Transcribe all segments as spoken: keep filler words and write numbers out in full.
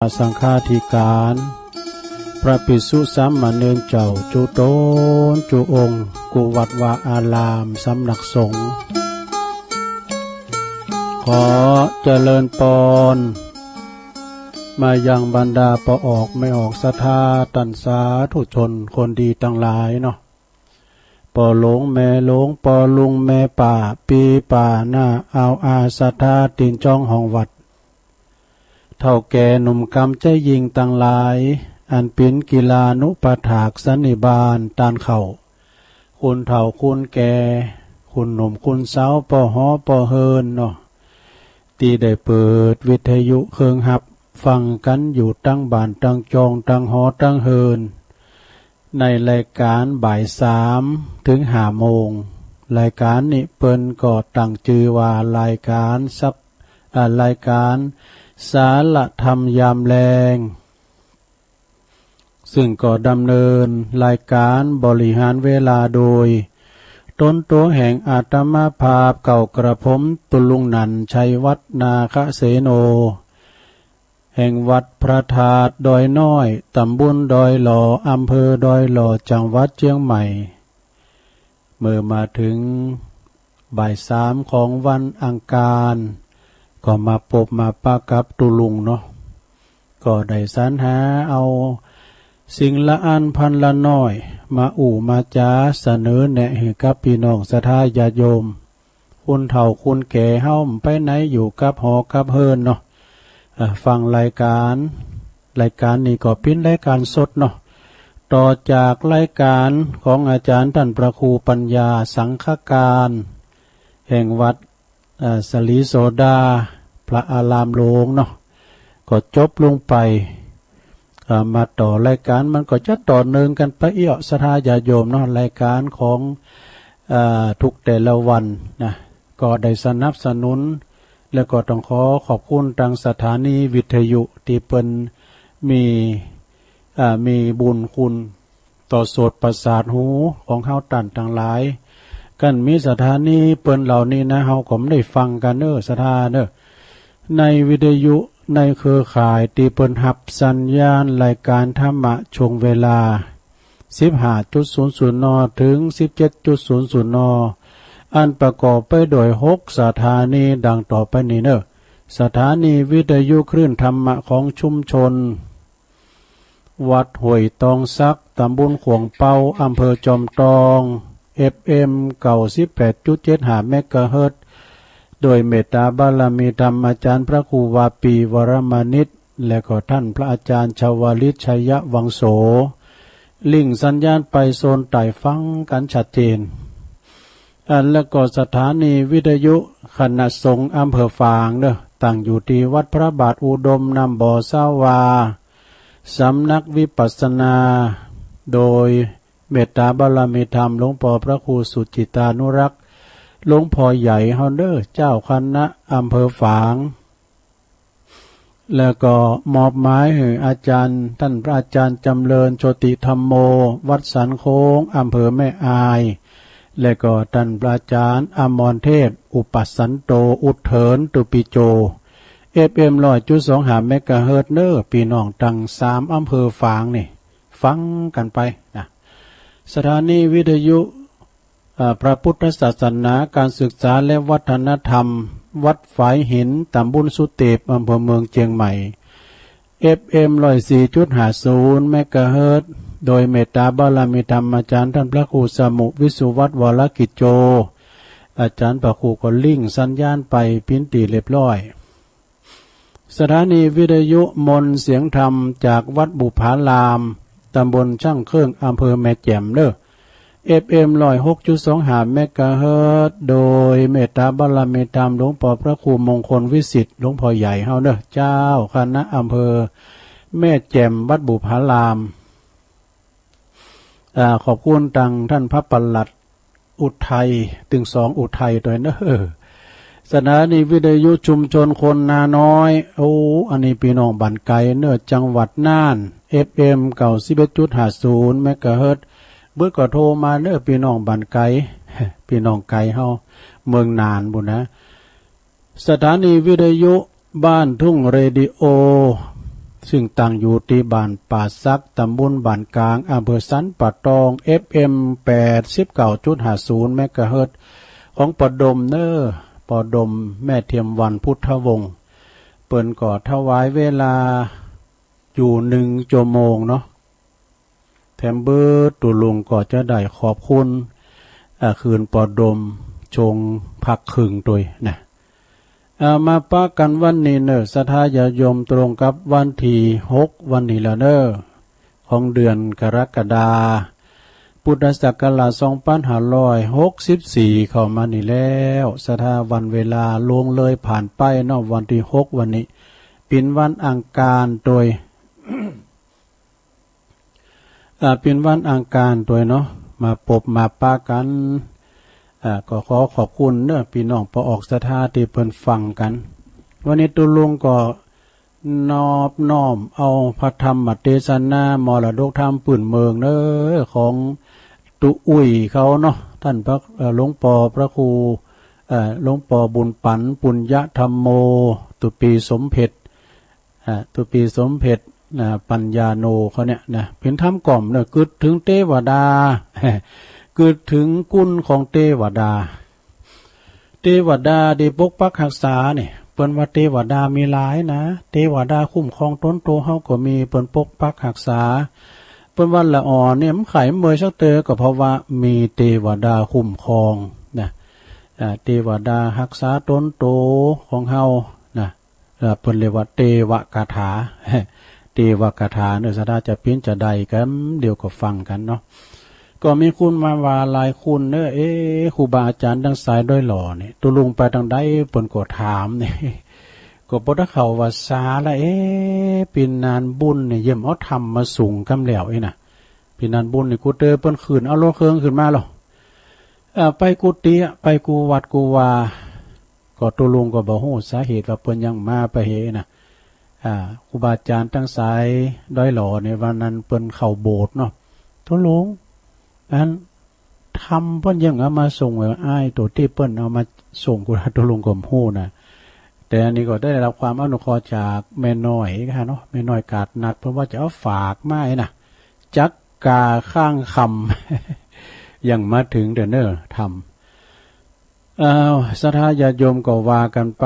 สังฆาธิการ พระภิกษุสามเณรเจ้าจุ๊ต๋นจุ๊องค์ กู้วัดวาอาราม สำนักสงฆ์ ขอเจริญปอน มายังบรรดาป้อออกแม่ออกศรัทธา ต้านสาธุชนคนดีตังหลายเนาะ ป้อหลวงแม่หลวง ป้อลุงแม่ป้า ปี้ป้าน้า อ่าวอาศรัทธา ตี๋นจ้องห้องวัด เฒ่าแก่หนุ่มกำใจ๊ญิงตังหลาย อันเป๋นกิลานุปัฏฐากสันนิบาตต้านเข้า คุณเฒ่าคุณแก่ คุณหนุ่มคุณสาว ป้อหอป้อเฮือนเนาะ ตี้ได้เปิดวิทยุเคิงฮับฟังกั๋นอยู่ตังบ้านตังจองตังหอตังเฮือน ในรายก๋านบ่ายสามเถิงห้าโมง รายก๋านนี้เปิ้นก็ตั้งจื้อว่ารายก๋านสับ อ่า รายก๋านสารธรรมยามแลง ซึ่งก็ดำเนินรายก๋านบริหารเวลาโดย ต๋นตั๋วแห่งอาตมาภาพเก้ากระผม ตุ๊ลุงนันท์ ชัยวัฒน์ นาคเสโน แห่งวัดพระธาตุดอยน้อย ต๋ำบลดอยหล่อ อำเภอดอยหล่อ จังหวัดเจียงใหม่ เมื่อมาเถิงบ่ายสามของวันอังคาร ก็มาปบมาปะกับตุ๊ลุงเนาะ ก็ได้สรรหาเอาสิ่งละอันพันละน้อย มาอู้มาจ๋าเสนอแนะหื้อกับปี้น้องศรัทธาญาติโยม คุณเฒ่าคุณแก่เฮาไปไหนอยู่กับหอกับเฮือนเนาะ อ่า ฟังรายก๋าน รายก๋านนี้ก็เป๋นรายก๋านสดเนาะ ต่อจากรายก๋านของอาจ๋ารย์ต้านพระครูปัญญาสังฆการ แห่งวัด อ่า สลีโสดา พระอารามหลวงเนาะ ก็จบลงไป อ่า มาต่อรายก๋าน มันก็จะต่อเนื่องกั๋นไปอี้ ศรัทธาญาติโยมเนาะ รายก๋านของ อ่า ทุกแต่ละวันนะ ก็ได้สนับสนุน แล้วก็ต้องขอขอบคุณตางสถานีวิทยุตี้เปิ้นมี อ่า มีบุญคุณต่อโสตประสาทหูของเฮาต้านตังหลาย คันบ่มีสถานีเปิ้นเหล่านี้นะ เฮาก็บ่ได้ฟังกั๋นเน่อ ศรัทธาเน่อ ในวิทยุในเครือข่ายตี้เปิ้นฮับสัญญาณรายก๋านธรรมะช่วงเวลา สิบห้าจุดศูนย์ศูนย์ น. เถิง สิบเจ็ดจุดศูนย์ศูนย์ น. อันประกอบไปโดยหกสถานีดังต่อไปนี้เน่อ สถานีวิทยุคลื่นธรรมะของชุมชน วัดห้วยตองสัก ต๋ำบลขวงเปา อำเภอจอมตอง เอฟเอ็ม เก้าสิบแปดจุดเจ็ดห้า เมกะเฮิรตซ์ โดยเมตตาบารมีธรรมอาจ๋ารย์พระครูวาปี วรมณิช และก็ต้านพระอาจ๋ารย์ชวลิต ชัยวังโส ลิงก์สัญญาณไปโซนใต้ฟังกั๋นชัดเจน อันแล้วก็สถานีวิทยุคณะสงฆ์อำเภอฝางเน่อ ตั้งอยู่ตี้วัดพระบาทอุดม น้ำบ่อสาวา สำนักวิปัสสนา โดยเมตตาบารมีธรรมหลวงป้อพระครูสุจิตตานุรักษ์ หลวงป้อใหญ่เฮาเน่อ เจ้าคณะอำเภอฝาง แล้วก็มอบหมายหื้ออาจ๋ารย์ ต้านพระอาจ๋ารย์จำเริญ โชติธัมโม วัดสันโค้ง อำเภอแม่อาย และก็ต้านพระอาจ๋ารย์อมรเทพ อุปัสสันโต อุเถิรตุปิโจ เอฟเอ็ม ร้อยจุดสองห้า เมกะเฮิรตซ์ เน่อ ปี้น้องตังสามอำเภอฝางนี่ ฟังกั๋นไปนะ สถานีวิทยุ อ่า พระพุทธศาสนา การศึกษาและวัฒนธรรม วัดฝายหิน ต๋ำบลสุเตป อำเภอเมืองเจียงใหม่ เอฟเอ็ม ร้อยสี่จุดห้าศูนย์ เมกะเฮิรตซ์ โดยเมตตาบารมีธรรมอาจ๋ารย์ต้านพระครูสมุ วิสุวัฒน์ วรกิจโจ อาจ๋ารย์พระครูก็ลิงก์สัญญาณไปเป๋นตี้เรียบร้อย สถานีวิทยุมนต์เสียงธรรมจากวัดบุพาราม ต๋ำบลช่างเครื่อง อำเภอแม่แจ่มเน่อ เอฟเอ็ม ร้อยหกจุดสองห้า เมกะเฮิรตซ์ โดยเมตตาบารมีธรรมหลวงป้อพระครูมงคลวิสิทธิ์ หลวงป้อใหญ่เฮาเน่อ เจ้าคณะอำเภอแม่แจ่ม วัดบุพาราม อ่า ขอบคุณตังต้านพระปลัดอุทัย ตึงสองอุทัยตวยเน่อ สถานีวิทยุชุมชนคนนาน้อย โอ้ อันนี้ปี้น้องบ้านไก๋เน่อ จังหวัดน่าน เอฟเอ็ม เก้าสิบเอ็ดจุดห้าศูนย์ เมกะเฮิรตซ์ เปิ้นก็โทรมาเน่อ ปี้น้องบ้านไก๋ ปี้น้องไก๋เฮา เมืองน่านปู้นนะ สถานีวิทยุบ้านทุ่งเรดิโอ ซึ่งตั้งอยู่ตี้บ้านป่าสัก ตำบลบ้านกลาง อำเภอสันป่าตอง เอฟเอ็ม แปดสิบเก้าจุดห้าศูนย์ เมกะเฮิรตซ์ ของป้อดมเน้อ ป้อดมแม่เทียมวรรณ พุทธวงศ์ เปิ้นก็ถวายเวลาอยู่หนึ่งชั่วโมงเนาะ แถมเบิดตุ๊ลุงก็จะได้ขอบคุณ อ่า คืนป้อดม ช่วงพักครึ่งตวยนะ อ่า มาปะกั๋นวันนี้เน้อ ศรัทธาญาติโยม ตรงกับวันตี้หก วันนี้แล้วเน้อ ของเดือนกรกฎาคม พุทธศักราช สองปันห้าร้อยหกสิบสี่ เข้ามานี่แล้ว ศรัทธา วันเวลาล่วงเลยผ่านไปเนาะ วันตี้หก วันนี้ เป๋นวันอังคารตวย อ่า เป๋นวันอังคารตวยเนาะ มาปบมาปะกั๋น อ่า ก็ขอขอบคุณเน้อ ปี้น้องป้อออกศรัทธาตี้เปิ้นฟังกั๋น วันนี้ตุ๊ลุงก็นอบน้อมเอาพระธรรมเตสนามรดกธรรมปื้นเมืองเน้อ ของตุ๊อุ้ยเขาเนาะ ต้านพระ เอ่อ หลวงป้อพระครู เอ่อ หลวงป้อบุญปั๋น ปุญญธัมโม ตุ๊ปี้สมเพ็ช อ่า ตุ๊ปี้สมเพ็ช อ่า ปัญญาโนเขาเนี่ยนะ เป๋นธรรมก้อมเน้อ กึ๊ดเถิงเตวดา กึ๊ดเถิงกุณของเตวดา เตวดาตี้ปกปักฮักษาเนี่ย เปิ้นว่าเตวดามีหลายนะ เตวดาคุ้มครองต๋นโตเฮาก็มี เปิ้นปกปักฮักษา เปิ้นว่าละอ่อนเนี่ย บ่ใค่เมื่อยสักเตื้อ ก็เพราะว่ามีเตวดาคุ้มครองนะ อ่า เตวดาฮักษาต๋นโตของเฮานะ เอ่อ เปิ้นเรียกว่าเตวคาถา เตวคาถาเน้อ ศรัทธาจะเป๋นจาใดกำเดียวก็ฟังกั๋นเนาะ ก็มีคนมาว่าหลายคนเน้อ เอ๊ะ ครูบาอาจ๋ารย์ตังสายดอยหล่อเนี่ย ตุ๊ลุงไปตางใดเปิ้นก็ถามเนี่ย ก็บ่ได้เข้าว่าสาละ เอ๊ะ ปี้นานบุญเนี่ยเยี่ยมเอาธรรมมาสงฆ์กำแล้วเอ้ยนะ ปี้นานบุญนี่กู้เตื้อเปิ้นขึ้นเอารถเครื่องขึ้นมาแล้ว เอ่อ ไปกู้ตี้อะ ไปกู้วัดกู้วา ก็ตุ๊ลุงก็บ่ฮู้สาเหตุว่าเปิ้นยังมาปะเหนะ อ่า ครูบาอาจ๋ารย์ตังสายดอยหล่อเนี่ย วันนั้นเปิ้นเข้าโบสถ์เนาะ ตุ๊ลุง อันธรรมเปิ้นยังเอามาสงฆ์ อ้าย ตั๋วตี้เปิ้นเอามาสงฆ์ กูตุ๊ลุงก็บ่ฮู้นะ แต่อันนี้ก็ได้รับความอนุเคราะห์จากแม่น้อยค่ะเนาะ แม่น้อยกาดนัด เปิ้นว่าจะเอาฝากมาไอ้นะ จั๊กกาข้างคำ ยังมาเถิงเตื้อเน้อธรรม อ้าว ศรัทธาญาติโยมก็ว่ากั๋นไป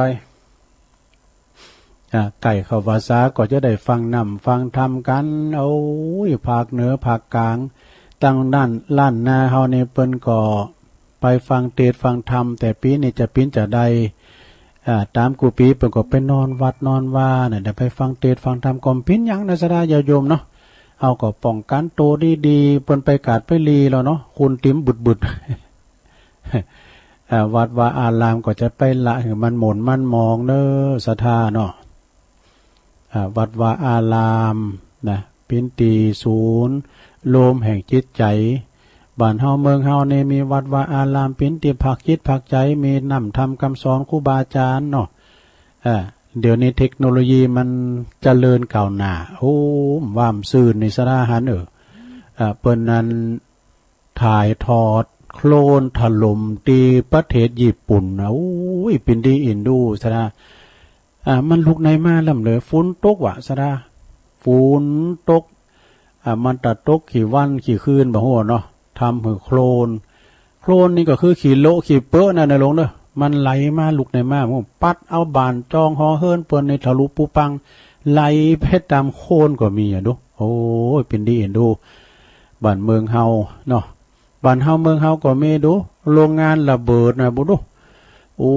อ่า ใก้เข้าพรรษาก็จะได้ฟังน้ำฟังธรรมกั๋น โอ้ย ภาคเหนือภาคกลาง ตังด้านล้านนาเฮานี่เปิ้นก็ไปฟังเตสน์ฟังธรรม แต่ปี๋นี้จะเป๋นจาใด อ่า ต๋ามกู้ปี๋เปิ้นก็ไปนอนวัดนอนวาน่ะ ได้ไปฟังเตสน์ฟังธรรมก็บ่เป๋นหยังนะ ศรัทธาญาติโยมเนาะ เฮาก็ป้องกั๋นตั๋วดีๆ เปิ้นไปกาดไปหลีแล้วเนาะ คูนติ๋มบึดๆ อ่า วัดวาอารามก็จะไปละหื้อมันหม่นมันหมองเน้อ ศรัทธาเนาะ อ่า วัดวาอารามนะ เป๋นตี้ศูนย์รวมแห่งจิตใจ๋ บ้านเฮาเมืองเฮานี่มีวัดวาอารามเป๋นตี้พักจิตพักใจ๋ มีน้ำธรรมกำสอนครูบาอาจ๋ารย์เนาะ อ่า เดี๋ยวนี้เทคโนโลยีมันเจริญก้าวหน้า โอ้ หว่ามซื่นนี่ ศรัทธาหัน เออ อ่า เปิ้นนั้น ถ่ายทอดโคลนถล่มตี้ประเทศญี่ปุ่นนะ โอ้ย เป๋นตี้เอ็นดู ศรัทธา อ่า มันลุกไหนมาลำเหลือ ฝนตกว่ะ ศรัทธา ฝนตก อ่า มันจะตกกี่วันกี่คืนบ่ฮู้เนาะ ทำหื้อโคลน โคลนนี่ก็คือขี้โละขี้เปอะนั่นนะหลวงเด้อ มันไหลมาลุกไหนมา โอ้ ปั๊ดเอาบ้านจองหอเฮือนเปิ้นนี่ทะลุปุปัง ไหลไปต๋ามโคลนก็มีอะดู โอ้ย เป๋นตี้เอ็นดู บ้านเมืองเฮาเนาะ บ้านเฮาเมืองเฮาก็มีดู โรงงานระเบิดนะบุดู โอ้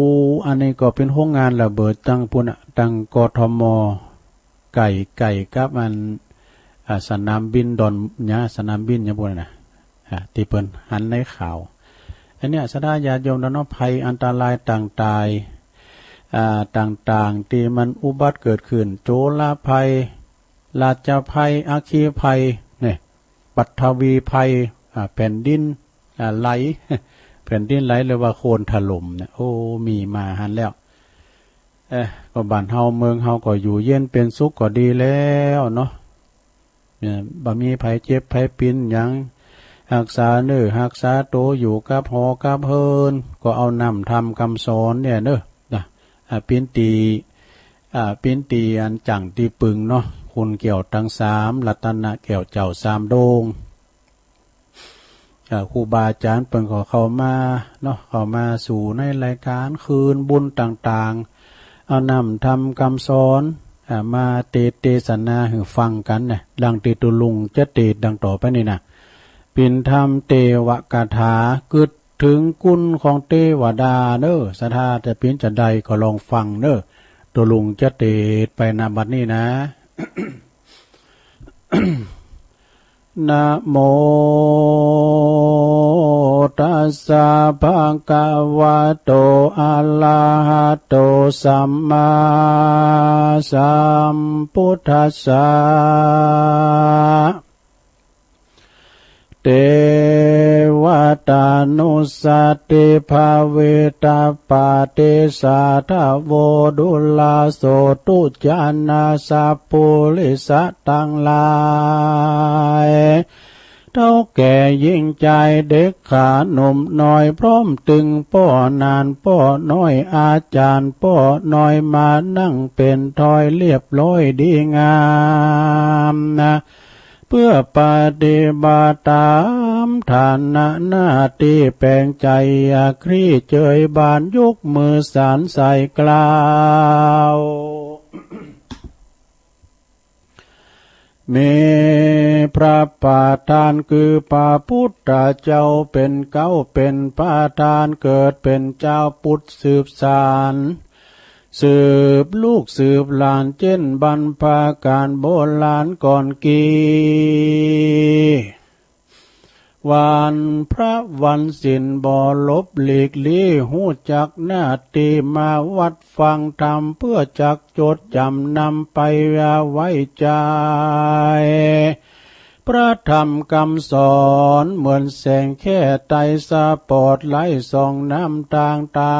อันนี้ก็เป๋นโรงงานระเบิดตังปุ้นน่ะ ตัง กทม ใก้ๆ กับอัน อ่า สนามบินดอนหยัง สนามบินหยังปุ้นน่ะ อ่า ตี้เปิ้นหันในข่าว อันเนี้ย ศรัทธาญาติโยมเนาะ ภัยอันตรายต่างตาย อ่า ต่างๆ ตี้มันอุบัติเกิดขึ้น โจรภัย ราชภัย อัคคีภัย เนี่ย ปัทวีภัย อ่า แผ่นดิน อ่า ไหล แผ่นดินไหล หรือว่าโคลนถล่มเนี่ย โอ้ มีมาหั้นแล้ว เอ๊ะ ก็บ้านเฮาเมืองเฮาก็อยู่เย็นเป๋นสุขก็ดีแล้วเนาะ เนี่ย บ่มีไผเจ็บไผปิ๋นหยัง ฮักษาเนื้อฮักษาตั๋ว อยู่กับหอกับเฮือน ก็เอาน้ำธรรมกำสอนเนี่ยเนาะ นะ อ่า เป๋นตี้ อ่า เป๋นตี้อันจั้งตี้ปึงเนาะ ค ปุณแก้วตังสาม รัตนะแก้วเจ้าสามดวง เอ่อ ครูบาอาจ๋ารย์เปิ้นก็เข้ามาเนาะ เข้ามาสู่ในรายก๋านคืนบุญต่างๆ เอานำธรรมกำสอน อ่า มาเตสน์เตสนาหื้อฟังกั๋นนะ ดังตี้ตุ๊ลุงจะเตสน์ดังต่อไปนี้นะ เป๋นธรรมเตวกถา กึ๊ดเถิงคุณของเตวดาเน่อ ศรัทธาจะเป๋นจาใดก็ลองฟังเน่อ ตุ๊ลุงจะเตสน์ไปนะบัดนี้นะ นะโมตัสสะ ภะคะวะโต อะระหะโต สัมมาสัมพุทธัสสะ เตวะตานุสสะติภาเวตะปะติสสะทะโว ดูราโสตุจานะ สัพปุริสะตังหลาย เฒ่าแก่หญิงจายเด็กขาหนุ่มน้อย พร้อมตึงป้อหนานป้อน้อย อาจ๋ารย์ป้อน้อย มานั่งเป๋นถ้อยเรียบร้อยดีงามนะ เปื้อปฏิบัติต๋ามฐานะหน้าตี้แป๋งใจ๋ อะครีเจยบานยกมือสรรใส่กล่าว มีพระประธานคือพระพุทธเจ้าเป๋นเก๊า เป๋นประธานเกิดเป๋นจาวพุทธสืบสาน สืบลูกสืบหลาน เจ้นบรรพก๋าลโบราณก่อนกี้ วันพระวันศีลบ่หลบหลีกลี้ ฮู้จักหน้าตี้มาวัดฟังธรรม เปื้อจักจดจ๋ำนำไปไว้ใจ๋ พระธรรมกำสอนเหมือนแสงแค่ไตสปอตไลต์ ส่องนำตางตา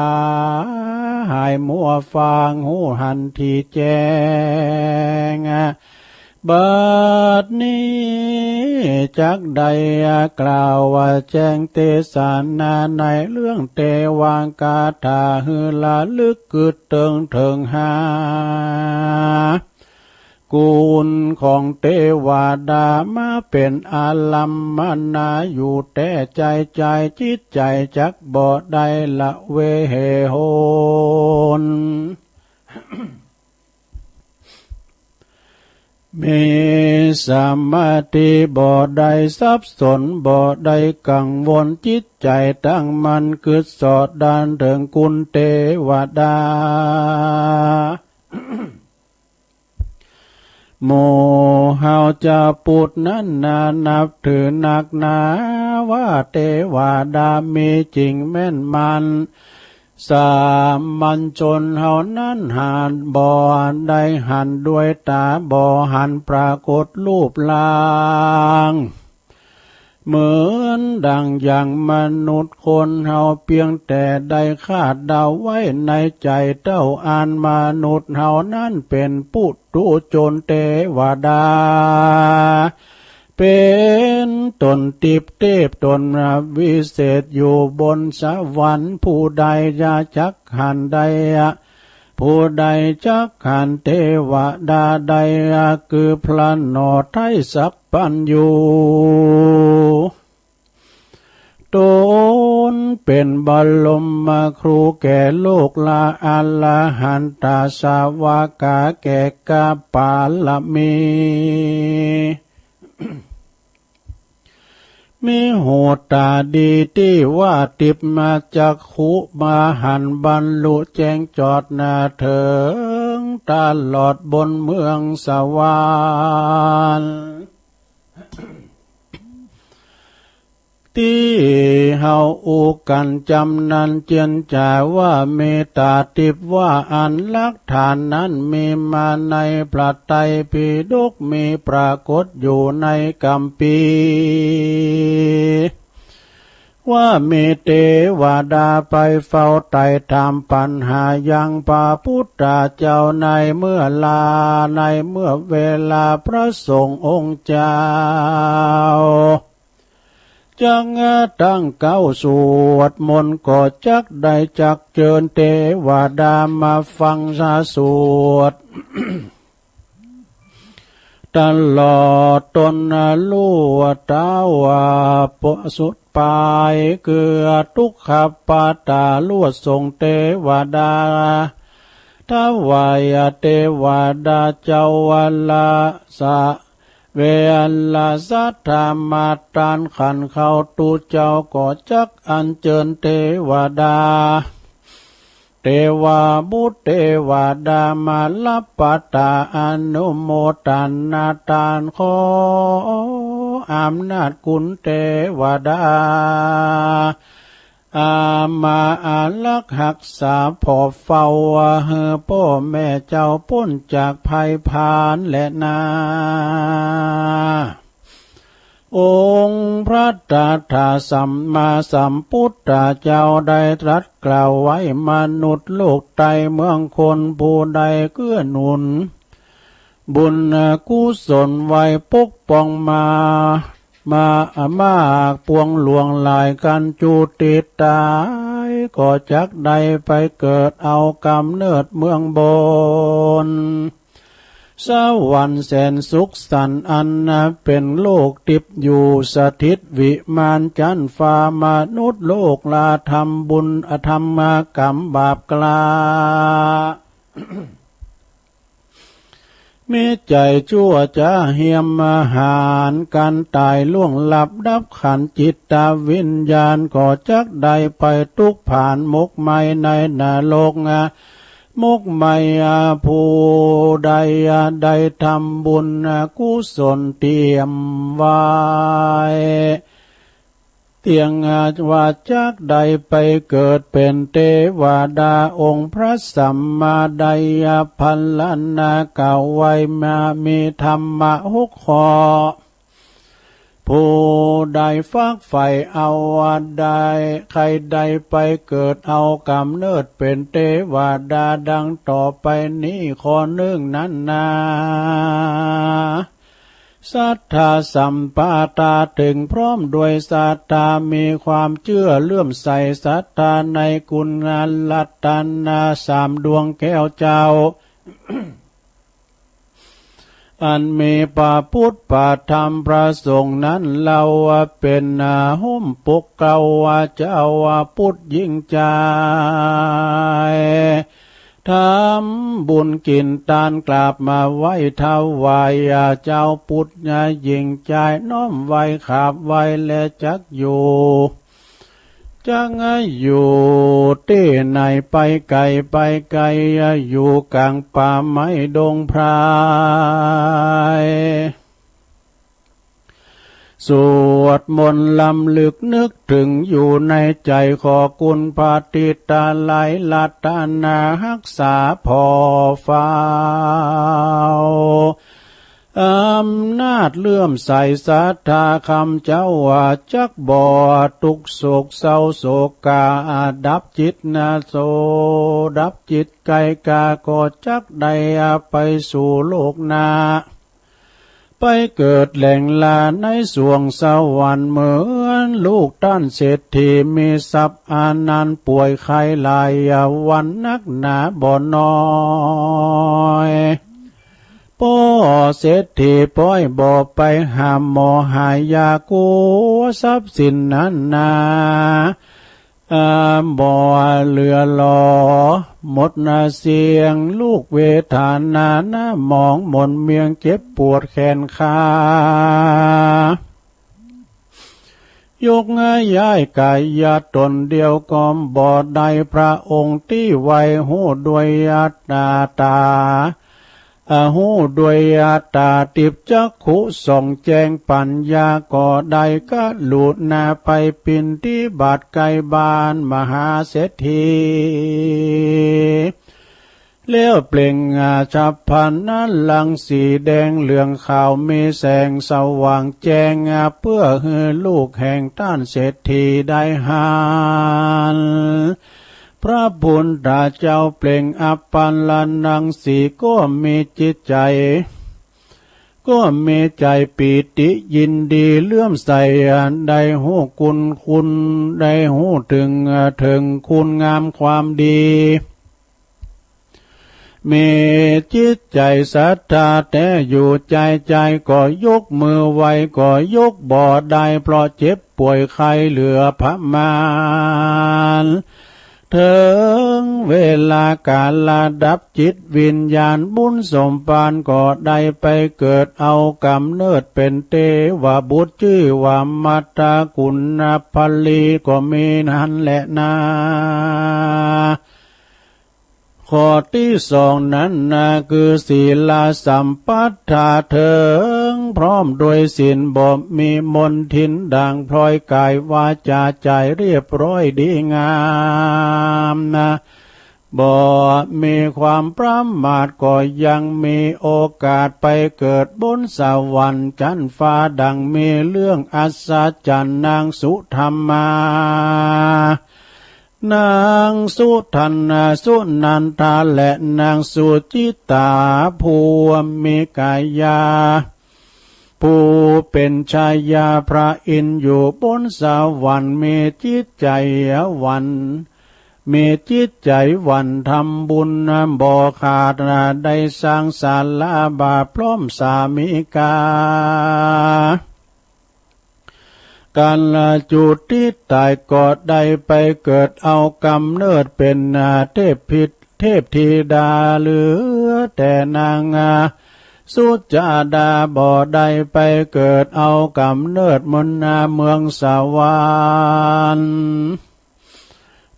หายมัวฟางฮู้หันตี้แจ้ง บัดนี้จักได้กล่าวแจ้งเตสนาในเรื่องเตวกถา หื้อระลึกกึ๊ดเถิงเถิงหา กุณของเตวดามาเป๋นอารัมมณาอยู่แต๊ใจ๋ ใจ๋จิตใจ๋จักบ่ได้ละเวเหหน มีสมาธิบ่ได้สับสน บ่ได้กังวล จิตใจ๋ตั้งมั่นกึ๊ดสอดด้านเถิงกุณเตวดา หมู่เฮาจาวพุทธนั้นนานับถือนักหนาว่าเตวดามีจริงแม่นมัน สามัญชนเฮานั้นหันบ่ได้หันด้วยต๋า บ่หันปรากฏรูปร่าง เหมือนดังอย่างมนุษย์คนเฮา เปียงแต่ได้คาดเดาไว้ในใจ๋เต้าอั้น มนุษย์เฮานั้นเป๋นปุถุชน เตวดาเป๋นต๋นทิพย์เตพต๋นวิเศษอยู่บนสวรรค์ ผู้ใดจะจักหันได้ ผู้ใดจักหันเตวดาได้ คือพระหน่อไท้สัพพัญญู ต๋นเป๋นบรมครูแก่โลกละอรหันตสาวกาแก่กาปารมี มีหูต๋าดีตี้ว่าทิพมจักขุมาหันบรรลุแจ้งจอดหน้าเถิงตลอดบนเมืองสวรรค์ ตี้เฮาอู้กั๋นจำนั้นเจียนจ๋าว่ามีต๋าทิพว่าอั้น หลักฐานนั้นมีมาในพระไตรปิฎก มีปรากฏอยู่ในคัมภีร์ ว่ามีเตวดาไปเฝ้าไต่ถามปัญหายังพระพุทธเจ้าในเมื่อลา ในเมื่อเวลาพระสงฆ์องค์เจ้า จักตั้งเก๊าสวดมนต์ก็จักได้จักเจิญเตวดามาฟังสาสวด ตลอดตนลู่เต้าสุดปาย คือตุกขปาตาลวดส่งเตวดา ถวายเตวดาเจ้าละสะ เวลาสัตธรรมตานขันเขาตุ๊เจ้าก็จักอัญเจิญเตวดา เตวาบุตรเตวดามารับปตาอนุโมทนาตานขออำนาจคุณเตวดา อามาอารักษ์หักษาผ่อเฝ้าหื้อป้อแม่เจ้าป๊นจากภัยพานแลนา องค์พระตถาสัมมาสัมพุทธเจ้าได้ตรัสกล่าวไว้ มนุษย์โลกใต้เมืองคนผู้ใดเกื้อหนุน บุญกุศลไว้ปกป้องมา มามากปวงหลวงหลายกั๋นจุติต๋าย ก็จักได้ไปเกิดเอาก๋ำเนิดเมืองบน สวรรค์แสนสุขสันต์อันเป๋นโลกทิพย์อยู่สถิตวิมานจั๊นฟ้า มนุษย์โลกลาทำบุญอธรรมก๋รรมบาปกล้า มีใจ๋จั่วจ๊าเหียมหาญกั๋นต๋ายล่วงลับดับขันธ์ จิตวิญญาณก็จักได้ไปตุ๊กข์ผานหมกไหม้ในนรก หมกไหม้ ผู้ใดได้ทำบุญกุศลเตรียมไว้ เตียงว่าจักได้ไปเกิดเป๋นเตวดา องค์พระสัมมาได้พรรณนากล่าวไว้มา มีธรรมะหกข้อ ผู้ใดฟักใฝ่เอาได้ ใค่ได้ไปเกิดเอาก๋ำเนิดเป๋นเตวดาดังต่อไปนี้ ข้อนึ่งนั้นนา สัทธาสัมปาทา เถิงพร้อมด้วยสัทธา มีความเจื้อเลื่อมใสสัทธาในคุณรัตนะสามดวงแก้วเจ้า อันมีพระพุทธพระธรรมพระสงฆ์นั้น เฮาเป๋นอาหุ้มปกเกล้าเจ้าพุทธหญิงจาย ทำบุญกิ๋นตานกราบมาไหว้ถวายเจ้าพุทธหญิงจาย น้อมไหว้ขอบไหว้และจักอยู่ จักอยู่ตี้ไหนไปไก๋ไปไก๋ อยู่ก๋างป่าไม้ดงไพร สวดมนต์รำลึกนึกเถิงอยู่ในใจ๋ ขอคุณพระทิตาลัยรัตนาฮักษาผ่อเฝ้า อำนาจเลื่อมใสสัทธาคำเจ้าว่าจักบ่ตุ๊กข์โศกเศร้าโศกา ดับจิตนาโส ดับจิตไกกา ก็จักได้ไปสู่โลกหน้า ไปเกิดแหล่งลาในสวงสวรรค์ เหมือนลูกต้านเศรษฐี มีทรัพย์อานันต์ ป่วยไข้หลายวันนักหนาบ่น้อย ป้อเศรษฐีป้อยบ่ไปหาหมอหายา กั๋วทรัพย์สินนั้นนา อ่า บ่เหลือหลอ หมดนาเสี้ยง ลูกเวทนาหน้าหมองหม่นเมียง เจ็บปวดแขนขา ยกย้ายก๋ายาต๋นเดียวก็บ่ได้ พระองค์ตี้ไวฮู้ด้วยต๋า อ่า ฮู้ด้วยต๋าทิพย์จักขุส่องแจ้งปั๋ญญา ก็ได้กรุณาไปปิณฑบาตไกลบ้านมหาเศรษฐี แล้วเปล่งอาฉัพพลรังสีแดงเหลืองขาวมีแสงสว่างแจ้ง เปื้อหื้อลูกแห่งต้านเศรษฐีได้หัน พระพุทธเจ้าเปล่งอัปปลรังสีก็มีจิตใจ๋ ก็มีใจ๋ปีติยินดีเลื่อมใส ได้ฮู้คุณ คุณ ได้ฮู้เถิง เถิงคุณงามความดี มีจิตใจ๋ศรัทธาแต๊อยู่ ใจ๋ใจ๋ก็ยกมือไหว้ ก็ยกบ่ได้ เพราะเจ็บป่วยไข้เหลือประมาณ เถิงเวลากาละดับจิตวิญญาณ บุญสมภารก็ได้ไปเกิดเอาก๋ำเนิดเป๋นเตวบุตร จื้อว่ามัตตกุณณปลีก็มีหั้นแหละนา ข้อตี้สองนั้นนา คือศีลสัมปทาเถิงพร้อมด้วยศีล บ่มีมลทินด่างพลอย ก๋ายวาจ๋าใจ๋เรียบร้อยดีงามนา บ่มีความประมาท ก็ยังมีโอกาสไปเกิดบนสวรรค์จั๊นฟ้า ดังมีเรื่องอัศจรรย์ นางสุธรรมา นางสุทันนา สุนันทา และนางสุจิตตา ผู้มีกายา ผู้เป๋นชายาพระอินทร์อยู่บนสวรรค์ มีจิตใจ๋หวั่น มีจิตใจ๋หวั่นทำบุญบ่ขาด ได้สร้างศาลาบาทพร้อมสามิกา กัลจุติต๋ายก็ได้ไปเกิดเอาก๋ำเนิดเป๋นเทพธิ เทพธิดาเหลือแต่นางสุจาดา บ่ได้ไปเกิดเอาก๋ำเนิดบนเมืองสวรรค์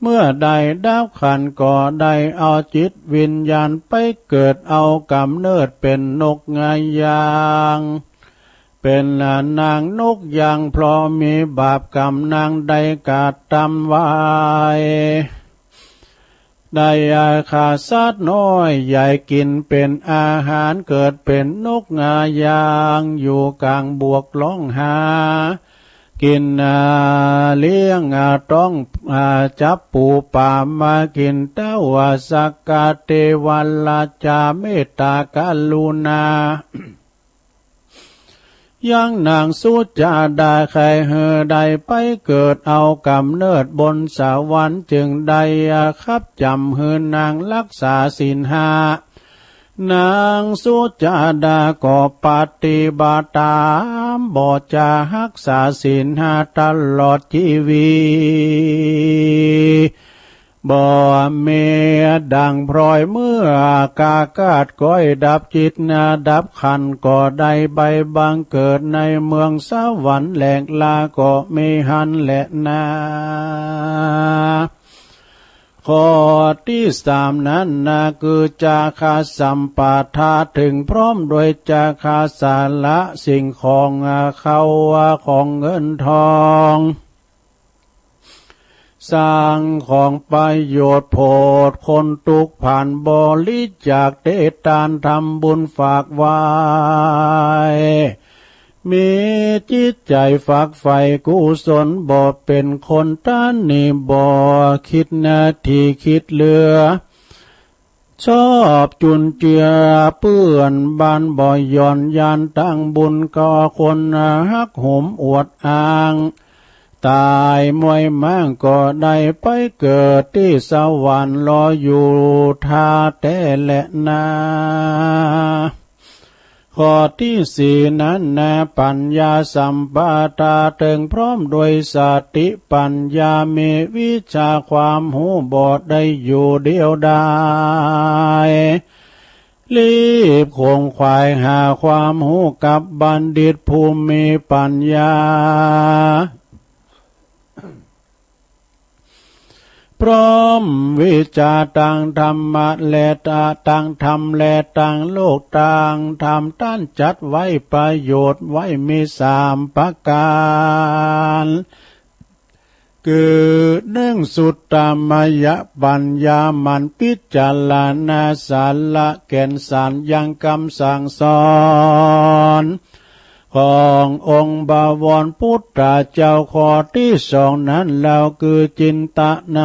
เมื่อได้ดับขันธ์ก็ได้เอาจิตวิญญาณไปเกิดเอาก๋ำเนิดเป๋นนกยาง เป๋นนางนกยาง เพราะมีบาปกรรมนางได้กระทำไว้ ได้ฆ่าสัตว์น้อยใหญ่กิ๋นเป๋นอาหาร เกิดเป๋นนกยางอยู่ก๋างบวก ฮ้องหากิ๋นเลี้ยงต้อง จับปู๋ป๋ามากิ๋น เต้าสักกะเตวราจ๋าเมตตากรุณา ยังนางสุจาดาใค่หื้อได้ไปเกิดเอาก๋ำเนิดบนสวรรค์ จึงได้ขับจ๋ำหื้อนางรักษาศีลห้า นางสุจาดาก็ปฏิบัติต๋าม บ่จ๋าฮักษาศีลห้าตลอดจีวี บ่มีด่างพลอย เมื่อกากาศก้อยดับจิตนาดับขันธ์ ก็ได้ไปบังเกิดในเมืองสวรรค์แหลกลา ก็มีหั้นแหละนา ข้อตี้สามนั้นนา คือจาคะสัมปทา เถิงพร้อมด้วยจาคะสาระสิ่งของเข้าของเงินทอง สร้างของประโยชน์โผดคนตุ๊กข์ ผ่านบริจาคเตทานทำบุญฝากไว้ มีจิตใจ๋ฝักใฝ่กุศล บ่เป๋นคนตระหนี่ บ่คิดนาทีคิดเหลือ ชอบจุนเจือเปื้อนบ้าน บ่หย่อนยานตางบุญ ก็คนฮักหมอวดอ้าง ต๋ายมวยม้าง ก็ได้ไปเกิดตี้สวรรค์รออยู่ท่าแต๊แหละนา ข้อตี้สี่นั้นนา ปัญญาสัมปทา เถิงพร้อมด้วยสติปัญญา มีวิชาความฮู้ บ่ได้อยู่เดียวดาย รีบขวนขวายหาความฮู้กับบัณฑิตผู้มีปัญญา พร้อมวิชาตางธรรมะและตางธรรมและตางโลก ตางธรรมต้านจัดไว้ประโยชน์ไว้มีสามประก๋าน คือ นึ่ง สุตตมยปัญญา หมั่นพิจารณาสาระแก่นสารยังกำสั่งสอน ขององค์บวรพุทธเจ้า ข้อตี้สองนั้นเล่า คือ จินตน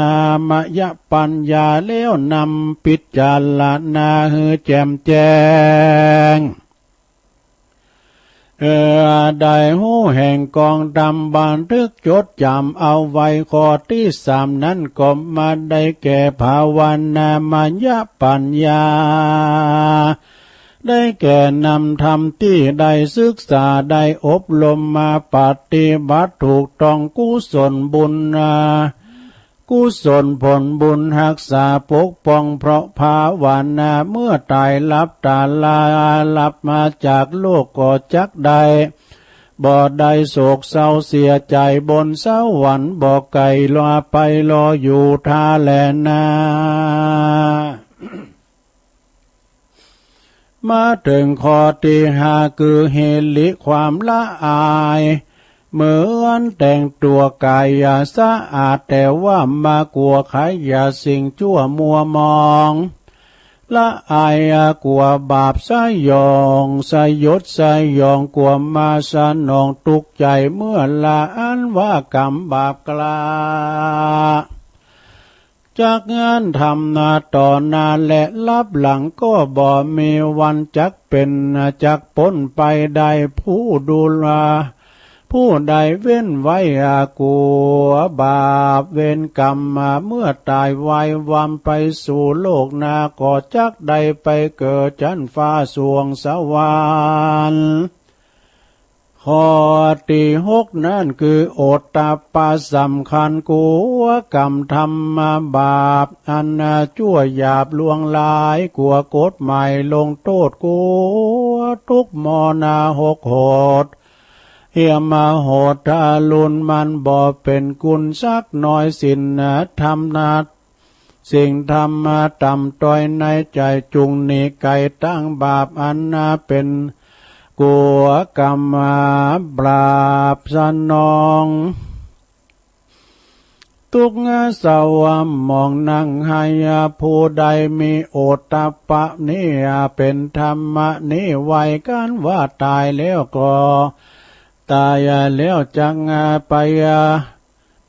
มยปัญญา แล้วนำพิจารณาหื้อแจ่มแจ้ง เอ่อ ได้ฮู้แห่งกองธรรม บันทึกจดจ๋ำเอาไว้ ข้อตี้สามนั้นก็มาได้แก่ภาวนามัญญปัญญา ได้แก่นำธรรมตี้ได้ศึกษาได้อบรมมาปฏิบัติถูกต้อง กุศลบุญนา กุศลผลบุญฮักษาปกป้อง เพราะภาวนาเมื่อต๋ายหลับต๋าลา หลับมาจากโลกก็จักได้ บ่ได้โศกเศร้าเสียใจ๋ บนสวรรค์บ่ไก๋ รอไปรออยู่ท่าแลนา มาเถิงข้อตี้ห้า คือหิริ ความละอาย เหมือนแต่งตั๋วก๋ายสะอาด แต่ว่ามากลัวใครสิ่งจั่วมัวมอง ละอายกั๋วบาปสยอง สยดสยอง กั๋วมาสนองตุ๊กใจ๋ เมื่อละอันว่ากรรมบาปกล้า จักงานทำนาต่อหน้า และลับหลังก็บ่มีวันจักเป๋น จักป๊นไปได้ ผู้ดูแล ผู้ใดเว้นไว้กั๋วบาปเวรกรรม เมื่อต๋ายไววำไปสู่โลกหน้า ก็จักได้ไปเกิดจั๊นฟ้าสวงสวรรค์ ข้อตี้หกนั้นคือโอตตัปปะสำคัญ กั๋วกรรมทำบาปอันจั่วหยาบลวงลาย กั๋วกฎหมายลงโต้ษ กั๋วทุกข์มรณะหกโหด เหี้ยมโหดทารุณ มันบ่เป๋นกุณสักหน้อย ศีลธรรมนา สิ่งธรรมะต่ำต้อยในใจ๋ จุ่งหนีไก๋ตั้งบาปอันนาเป๋นกั๋วกรรมบาปสนอง ตุ๊กข์เศร้าหมองนั่งไห้ ผู้ใดมีโอตตัปปะนี้เป๋นธรรมะนี้ไว้ ครั้นว่าต๋ายแล้วก็ ต๋ายแล้วจักไป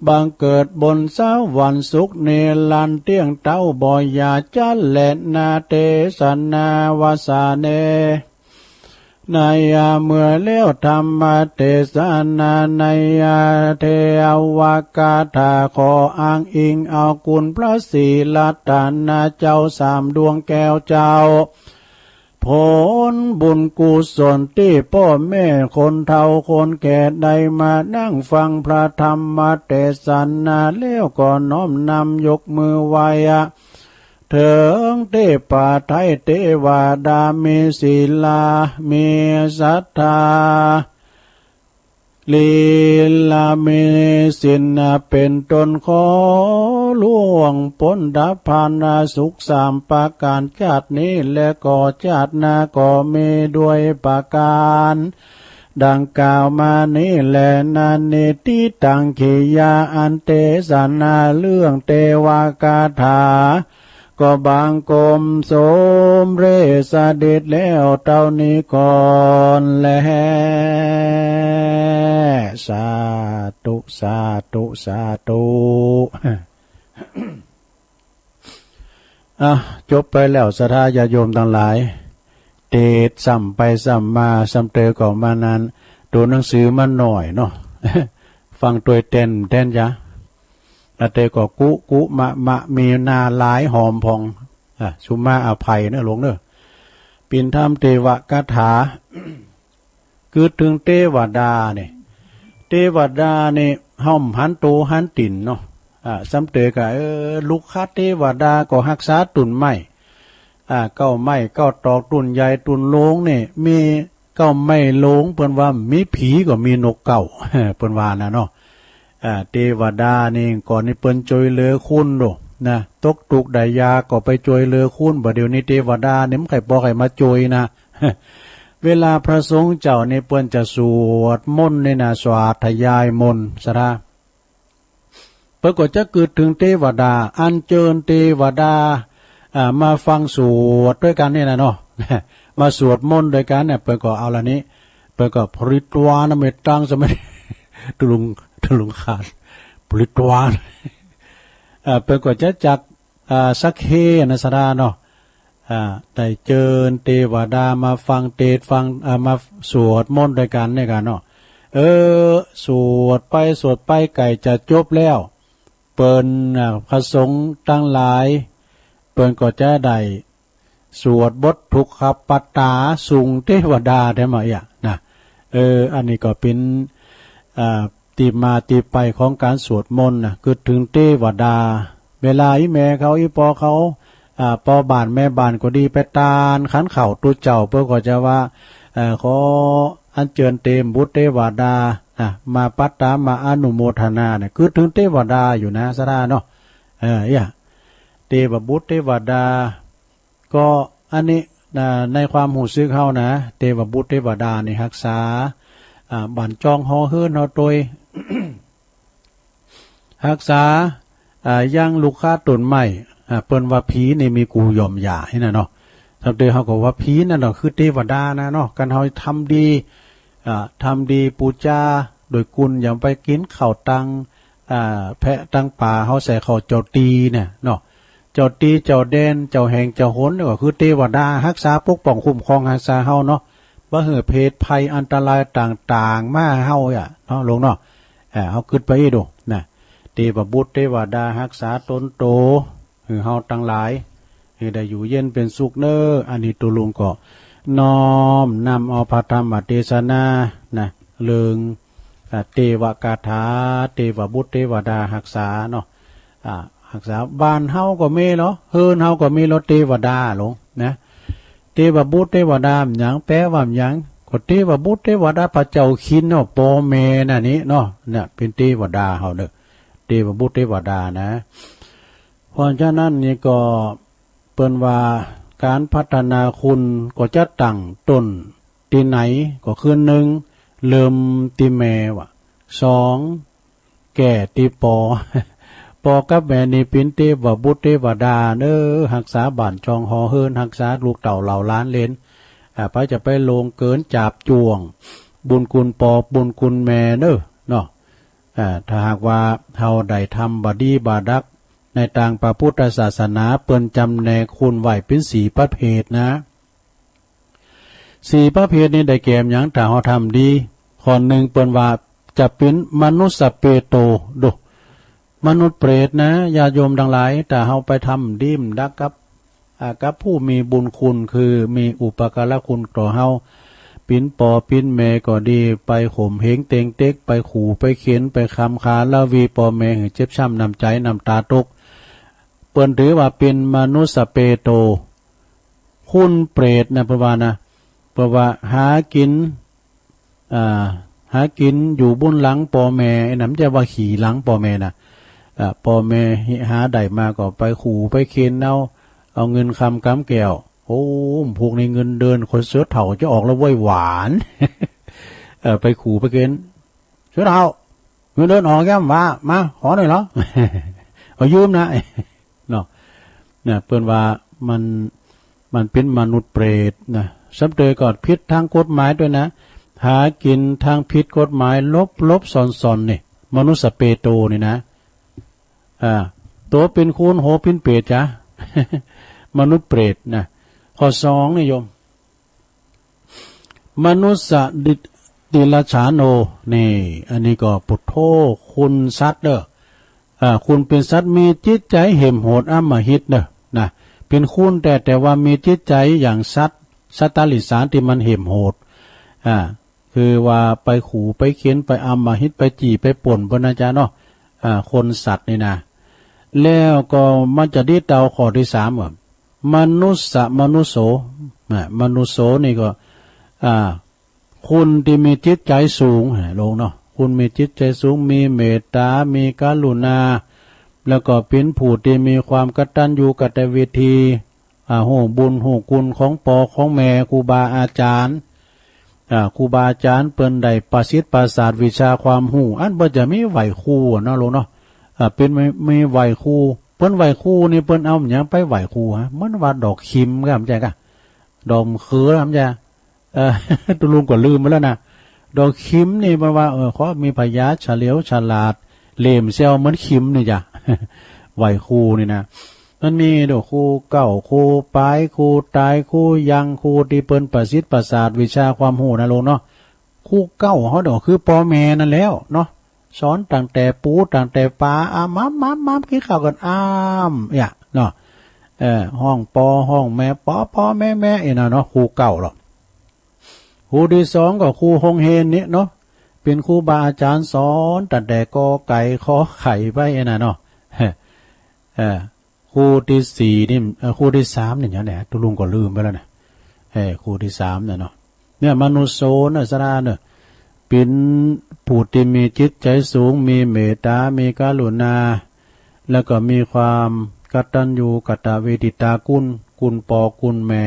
บังเกิดบนสวรรค์สุขนิรันดร์ เตี้ยงเต๊าบ่อย่าจั๊นแลนา เตสะนาวาสาเน ในเมื่อแล้วธรรมเตสนาในเทวกถา ขออ้างอิงเอาคุณพระศรีรัตนเจ้าสามดวงแก้วเจ้า ผลบุญกุศลตี้ป้อแม่คนเฒ่าคนแก่ได้มานั่งฟังพระธรรมเตสนาแล้วก็น้อมนำยกมือไหว้ เถิงเตปาไทยเตวดามีศีลา มีศรัทธา ลีลามีศีลเป๋นต้น ขอล่วงป๊นดับพานสุขสามประก๋าน จาตินี้และก็จาติหน้าก็มีด้วยประก๋านดังกล่าวมานี้แลนา นิฏฐิตัง กิริยาอันเตสนาเรื่องเตวกถา ก็บังคมสมเร็จสำเร็จแล้วเต้านี้ก่อนแล สาธุ สาธุ สาธุ อ่ะ จบไปแล้ว ศรัทธาญาติโยมตังหลาย เตสน์ซ้ำไปซ้ำมา ซ้ำเตยก็มานั้น ตั๋วหนังสือมันน้อยเนาะ ฟังตวยแต๊น แต๊นจ๊ะ อาเตยก็กุกุมะมะ มีหน้าหลายหอมผ่อง อ่ะ สุมาอภัยเนอะหลวงเนอะ ปิ่นธรรมเตวกถา กึ๊ดเถิงเตวดานี่ เตวดานี่ เฮาบ่หันตั๋วหันตี๋นเนาะ อ่า ซ้ำเตยก็ เออ ลูกค้าเตวดาก็ฮักษาตุ๊นไม้ อ่า เก๊าไม้เก๊าตอก ตุ๊นใหญ่ตุ๊นโลงนี่ มีเก๊าไม้โลง เปิ้นว่ามีผีก็มีนกเก๊า เปิ้นว่านะเนาะ อ่า เตวดานี่ ก่อนนี้เปิ้นจ้วยเหลือคนโดนะ ตกตุ๊กข์ได้ยากก็ไปจ้วยเหลือคน บ่าเดี่ยวนี้เตวดานี่มันใค่ปอใค่มาจ้วยนะ เวลาพระสงฆ์เจ้านี่เปิ้นจะสวดมนต์นี่นะ สาธยายมนต์ ศรัทธา เปิ้นก็จะกึ๊ดเถิงเตวดา อัญเจิญเตวดา อ่า มาฟังสวดตวยกั๋นนี่นะเนาะ มาสวดมนต์ตวยกั๋นเนี่ย เปิ้นก็เอาละนี้ เปิ้นก็ปริตวานะ เมตตัง สะมะ ตุลุง ตุลุงขาด ปริตวานะ อ่า เปิ้นก็จะจัก อ่า สักเคนะ ศรัทธาเนาะ อ่า ได้เจิญเตวดามาฟังเตสน์ฟัง อ่า มาสวดมนต์ตวยกั๋นเนี่ยกั๋นเนาะ เออ สวดไปสวดไปใก้จะจบแล้ว เปิ้น อ่า พระสงฆ์ตังหลาย เปิ้นก็จะได้สวดบททุกขปัตตา สูงเตวดาแต๊มะเอี้ยนะ เออ อันนี้ก็เป๋น อ่า ตี้มาตี้ไปของก๋านสวดมนต์นะ กึ๊ดเถิงเตวดา เวลาอี่แม่เขาอี่ปอเขา อ่า ปอบ้านแม่บ้านก็ดี ไปตานขันข้าวตุ๊เจ้า เปิ้นก็จะว่า เอ่อ ขออัญเจิญเตวบุตรเตวดา อ่ะ มาปัตตา มาอนุโมทนาเนี่ย กึ๊ดเถิงเตวดาอยู่นะ ศรัทธาเนาะ เออ เอี้ย เตวบุตรเตวดา ก็อันนี้ อ่า ในความฮู้สึกเฮานะ เตวบุตรเตวดานี่ฮักษา อ่า บ้านจองหอเฮือนเฮาตวย ฮักษา อ่า ยังลุกคาต้นไม้ อ่า เปิ้นว่าผีนี่มีกูหย่อมหย่าหั้นน่ะเนาะ ตางเตื้อเฮาก็ว่าผีนั่นน่ะคือเตวดานะเนาะ คันเฮาทำดี อ่า ทำดีปู๋จาโดยกุณ อย่าไปกิ๋นข้าวตัง อ่า แพะตังป๋า เฮาใส่ข้าวเจ้าตี้เนี่ยเนาะ เจ้าตี้เจ้าแดน เจ้าแห่งเจ้าหน นี่ก็คือเตวดาฮักษาปกป้องคุ้มครองฮักษาเฮาเนาะ บ่หื้อเพศภัยอันตรายต่างๆ มาหาเฮาอะเนาะ โลมเนาะ เออ เฮากึ๊ดไปอี้ดูนะ เตวบุตรเตวดาฮักษาต๋นโต หื้อเฮาตังหลาย หื้อได้อยู่เย็นเป๋นสุขเน่อ อันนี้ตุ๊ลุงก็น้อมนำเอาพระธรรมเตสนานะ เรื่อง อ่า เตวกาถา เตวบุตรเตวดาฮักษาเนาะ อ่า ฮักษา บ้านเฮาก็มีลอ เฮือนเฮาก็มีลอ เตวดาโลมนะ เตวบุตรเตวดาหยัง แปลว่าหยัง ก็เตวบุตรเตวดา พระเจ้าคินเนาะ ปอแม่นั่นนี้เนาะ เนี่ย เป๋นเตวดาเฮาเน่อ เตวบุตรเตวดานะ เพราะฉะนั้นนี่ก็เปิ้นว่าก๋านพัฒนาคุณก็จะตั้งต้นตี้ไหน ก็คือหนึ่ง เริ่มตี้แม่วะ สอง แก้ตี้ปอ ปอกับแม่นี่เป๋นเตวบุตรเตวดาเน่อ ฮักษาบ้านจองหอเฮือน ฮักษาลูกเต้าเหล่าหลานเหลน อ่า ใผจะไปล่วงเกินจาบจ้วง บุญคุณปอบุญคุณแม่เน่อเนาะ อ่า ถ้าหากว่าเฮาได้ทำบ่ดีบ่ดัก ในตางพระพุทธศาสนาเปิ้นจ๋ำแนกคุณไว้เป๋นสี่ประเภทนะ สี่ประเภทนี้ได้แก่หยัง ถ้าเฮาทำดี ข้อหนึ่งเปิ้นว่าจะเป๋นมนุสสะเปโต ดู มนุษย์เปรตนะ ญาติโยมตังหลาย ถ้าเฮาไปทำดีบ่ดักกับ อ่า กับผู้มีบุญคุณ คือมีอุปการะคุณต่อเฮา เป๋นปอเป๋นแม่ก็ดี ไปข่มเหงเต็งเต็ก ไปขู่ไปเข็น ไปคำคาละวีปอแม่หื้อเจ็บช้ำน้ำใจ๋น้ำต๋าตก เปิ้นถือว่าเป๋นมนุสสะเปโต คุณเปรตนะ เปิ้นว่านะ เปิ้นว่าหากิ๋น อ่า หากิ๋นอยู่บุญหลังปอแม่ ไอ้นั้นจะว่าขี่หลังปอแม่นะ อ่า ปอแม่หาได้มาก็ไปขู่ไปเข็นเอา เอาเงินคำกำแก้ว โอ้ พวกนี้เงินเดือนคนเสื้อเฒ่าจะออกแล้วเว้ยหวาน เออ ไปขู่ไปเข็น เสื้อเฒ่า เงินเดือนออกยังวะ มา ขอหน่อยเหรอ ขอยืมนะ เนาะ เนี่ย เปิ้นว่ามัน มันเป๋นมนุษย์เปรตนะ ซ้ำเตยก็ผิดตางกฎหมายตวยนะ หากิ๋นตางผิดกฎหมาย หลบๆ ซ่อนๆ นี่ มนุสสะเปโตนี่นะ อ่า ตั๋วเป๋นคุณ หัวเป๋นเปรตจ๊ะ มนุษย์เปรตนะ ข้อสองนี่โยม มนุสสะติรัจฉาโน นี่ อันนี้ก็ปุโธ คุณสัตว์เน่อ อ่า คุณเป๋นสัตว์มีจิตใจ๋เห็มโหดอำมหิตเน่อ นะ เป๋นคุณแต๊ แต่ว่ามีจิตใจ๋อย่างสัตว์ สัตว์ติรัจฉานตี้มันเห็มโหด อ่า คือว่าไปขู่ไปเข็น ไปอำมหิต ไปจี้ไปปล้นเปิ้นนะจ๊ะเนาะ อ่า คนสัตว์นี่นะ แล้วก็มันจะดีเต้าข้อตี้สามว่า มนุสสะมนุสโส นะ มนุสโสนี่ก็ อ่า คุณตี้มีจิตใจ๋สูง ฮะ โลมเนาะ คุณมีจิตใจ๋สูง มีเมตต๋า มีกรุณา แล้วก็เป๋นผู้ตี้มีความกตัญญูกตเวที อ่า ฮู้บุญฮู้คุณของปอของแม่ ครูบาอาจ๋ารย์ อ่า ครูบาอาจ๋ารย์เปิ้นได้ประสิทธิ์ประสาทวิชาความฮู้ อันเปิ้นจะมีไหว้ครูอะเนาะ โลมเนาะ อ่า เปิ้นมี มีไหว้ครู เปิ้นไหว้ครูนี่เปิ้นเอาหยังไปไหว้ครูฮะ เหมือนว่าดอกขิมก็บ่ใจ้กา ดอกเขือก็บ่ใจ้ เออ ตุ๊ลุงก็ลืมไปแล้วนะ ดอกขิมนี่เปิ้นว่า เออ ขอมีผญาเฉลียวฉลาด เหล่มเซลเหมือนขิมนี่จ้ะ ไหว้ครูนี่นะ มันมีโดครูเก๊า ครูปาย ครูตาย ครูยัง ครูตี้เปิ้นประสิทธิ์ประสาทวิชาความฮู้นะลุงเนาะ ครูเก๊าเฮาโดคือป้อแม่นั่นแหละเนาะ สอนตั้งแต่ปู๋ตั้งแต่ป๋า อา มัม มัม มัม กิ๋นข้าวกั๋น อ้าม เอี้ย เนาะ เออ ฮ้องป้อฮ้องแม่ ป้อ ป้อ แม่ แม่ อี้นะเนาะ ครูเก๊าลอ ครูตี้สองก็ครูโฮงเฮนนี่เนาะ เป๋นครูบาอาจ๋ารย์สอนตั้งแต่กอไก่ขอไข่ไปอี้นะเนาะ เออ ครูตี้สี่นี่ เอ่อ ครูตี้สามนี่หยังแหน่ ตุ๊ลุงก็ลืมไปแล้วนะ เออ ครูตี้สามน่ะเนาะ เนี่ย มนุสโสนะ สะดาเน่อ เป๋นผู้ตี้มีจิตใจ๋สูง มีเมตต๋า มีกรุณา แล้วก็มีความกตัญญูกตเวทิตาคุณ คุณป้อคุณแม่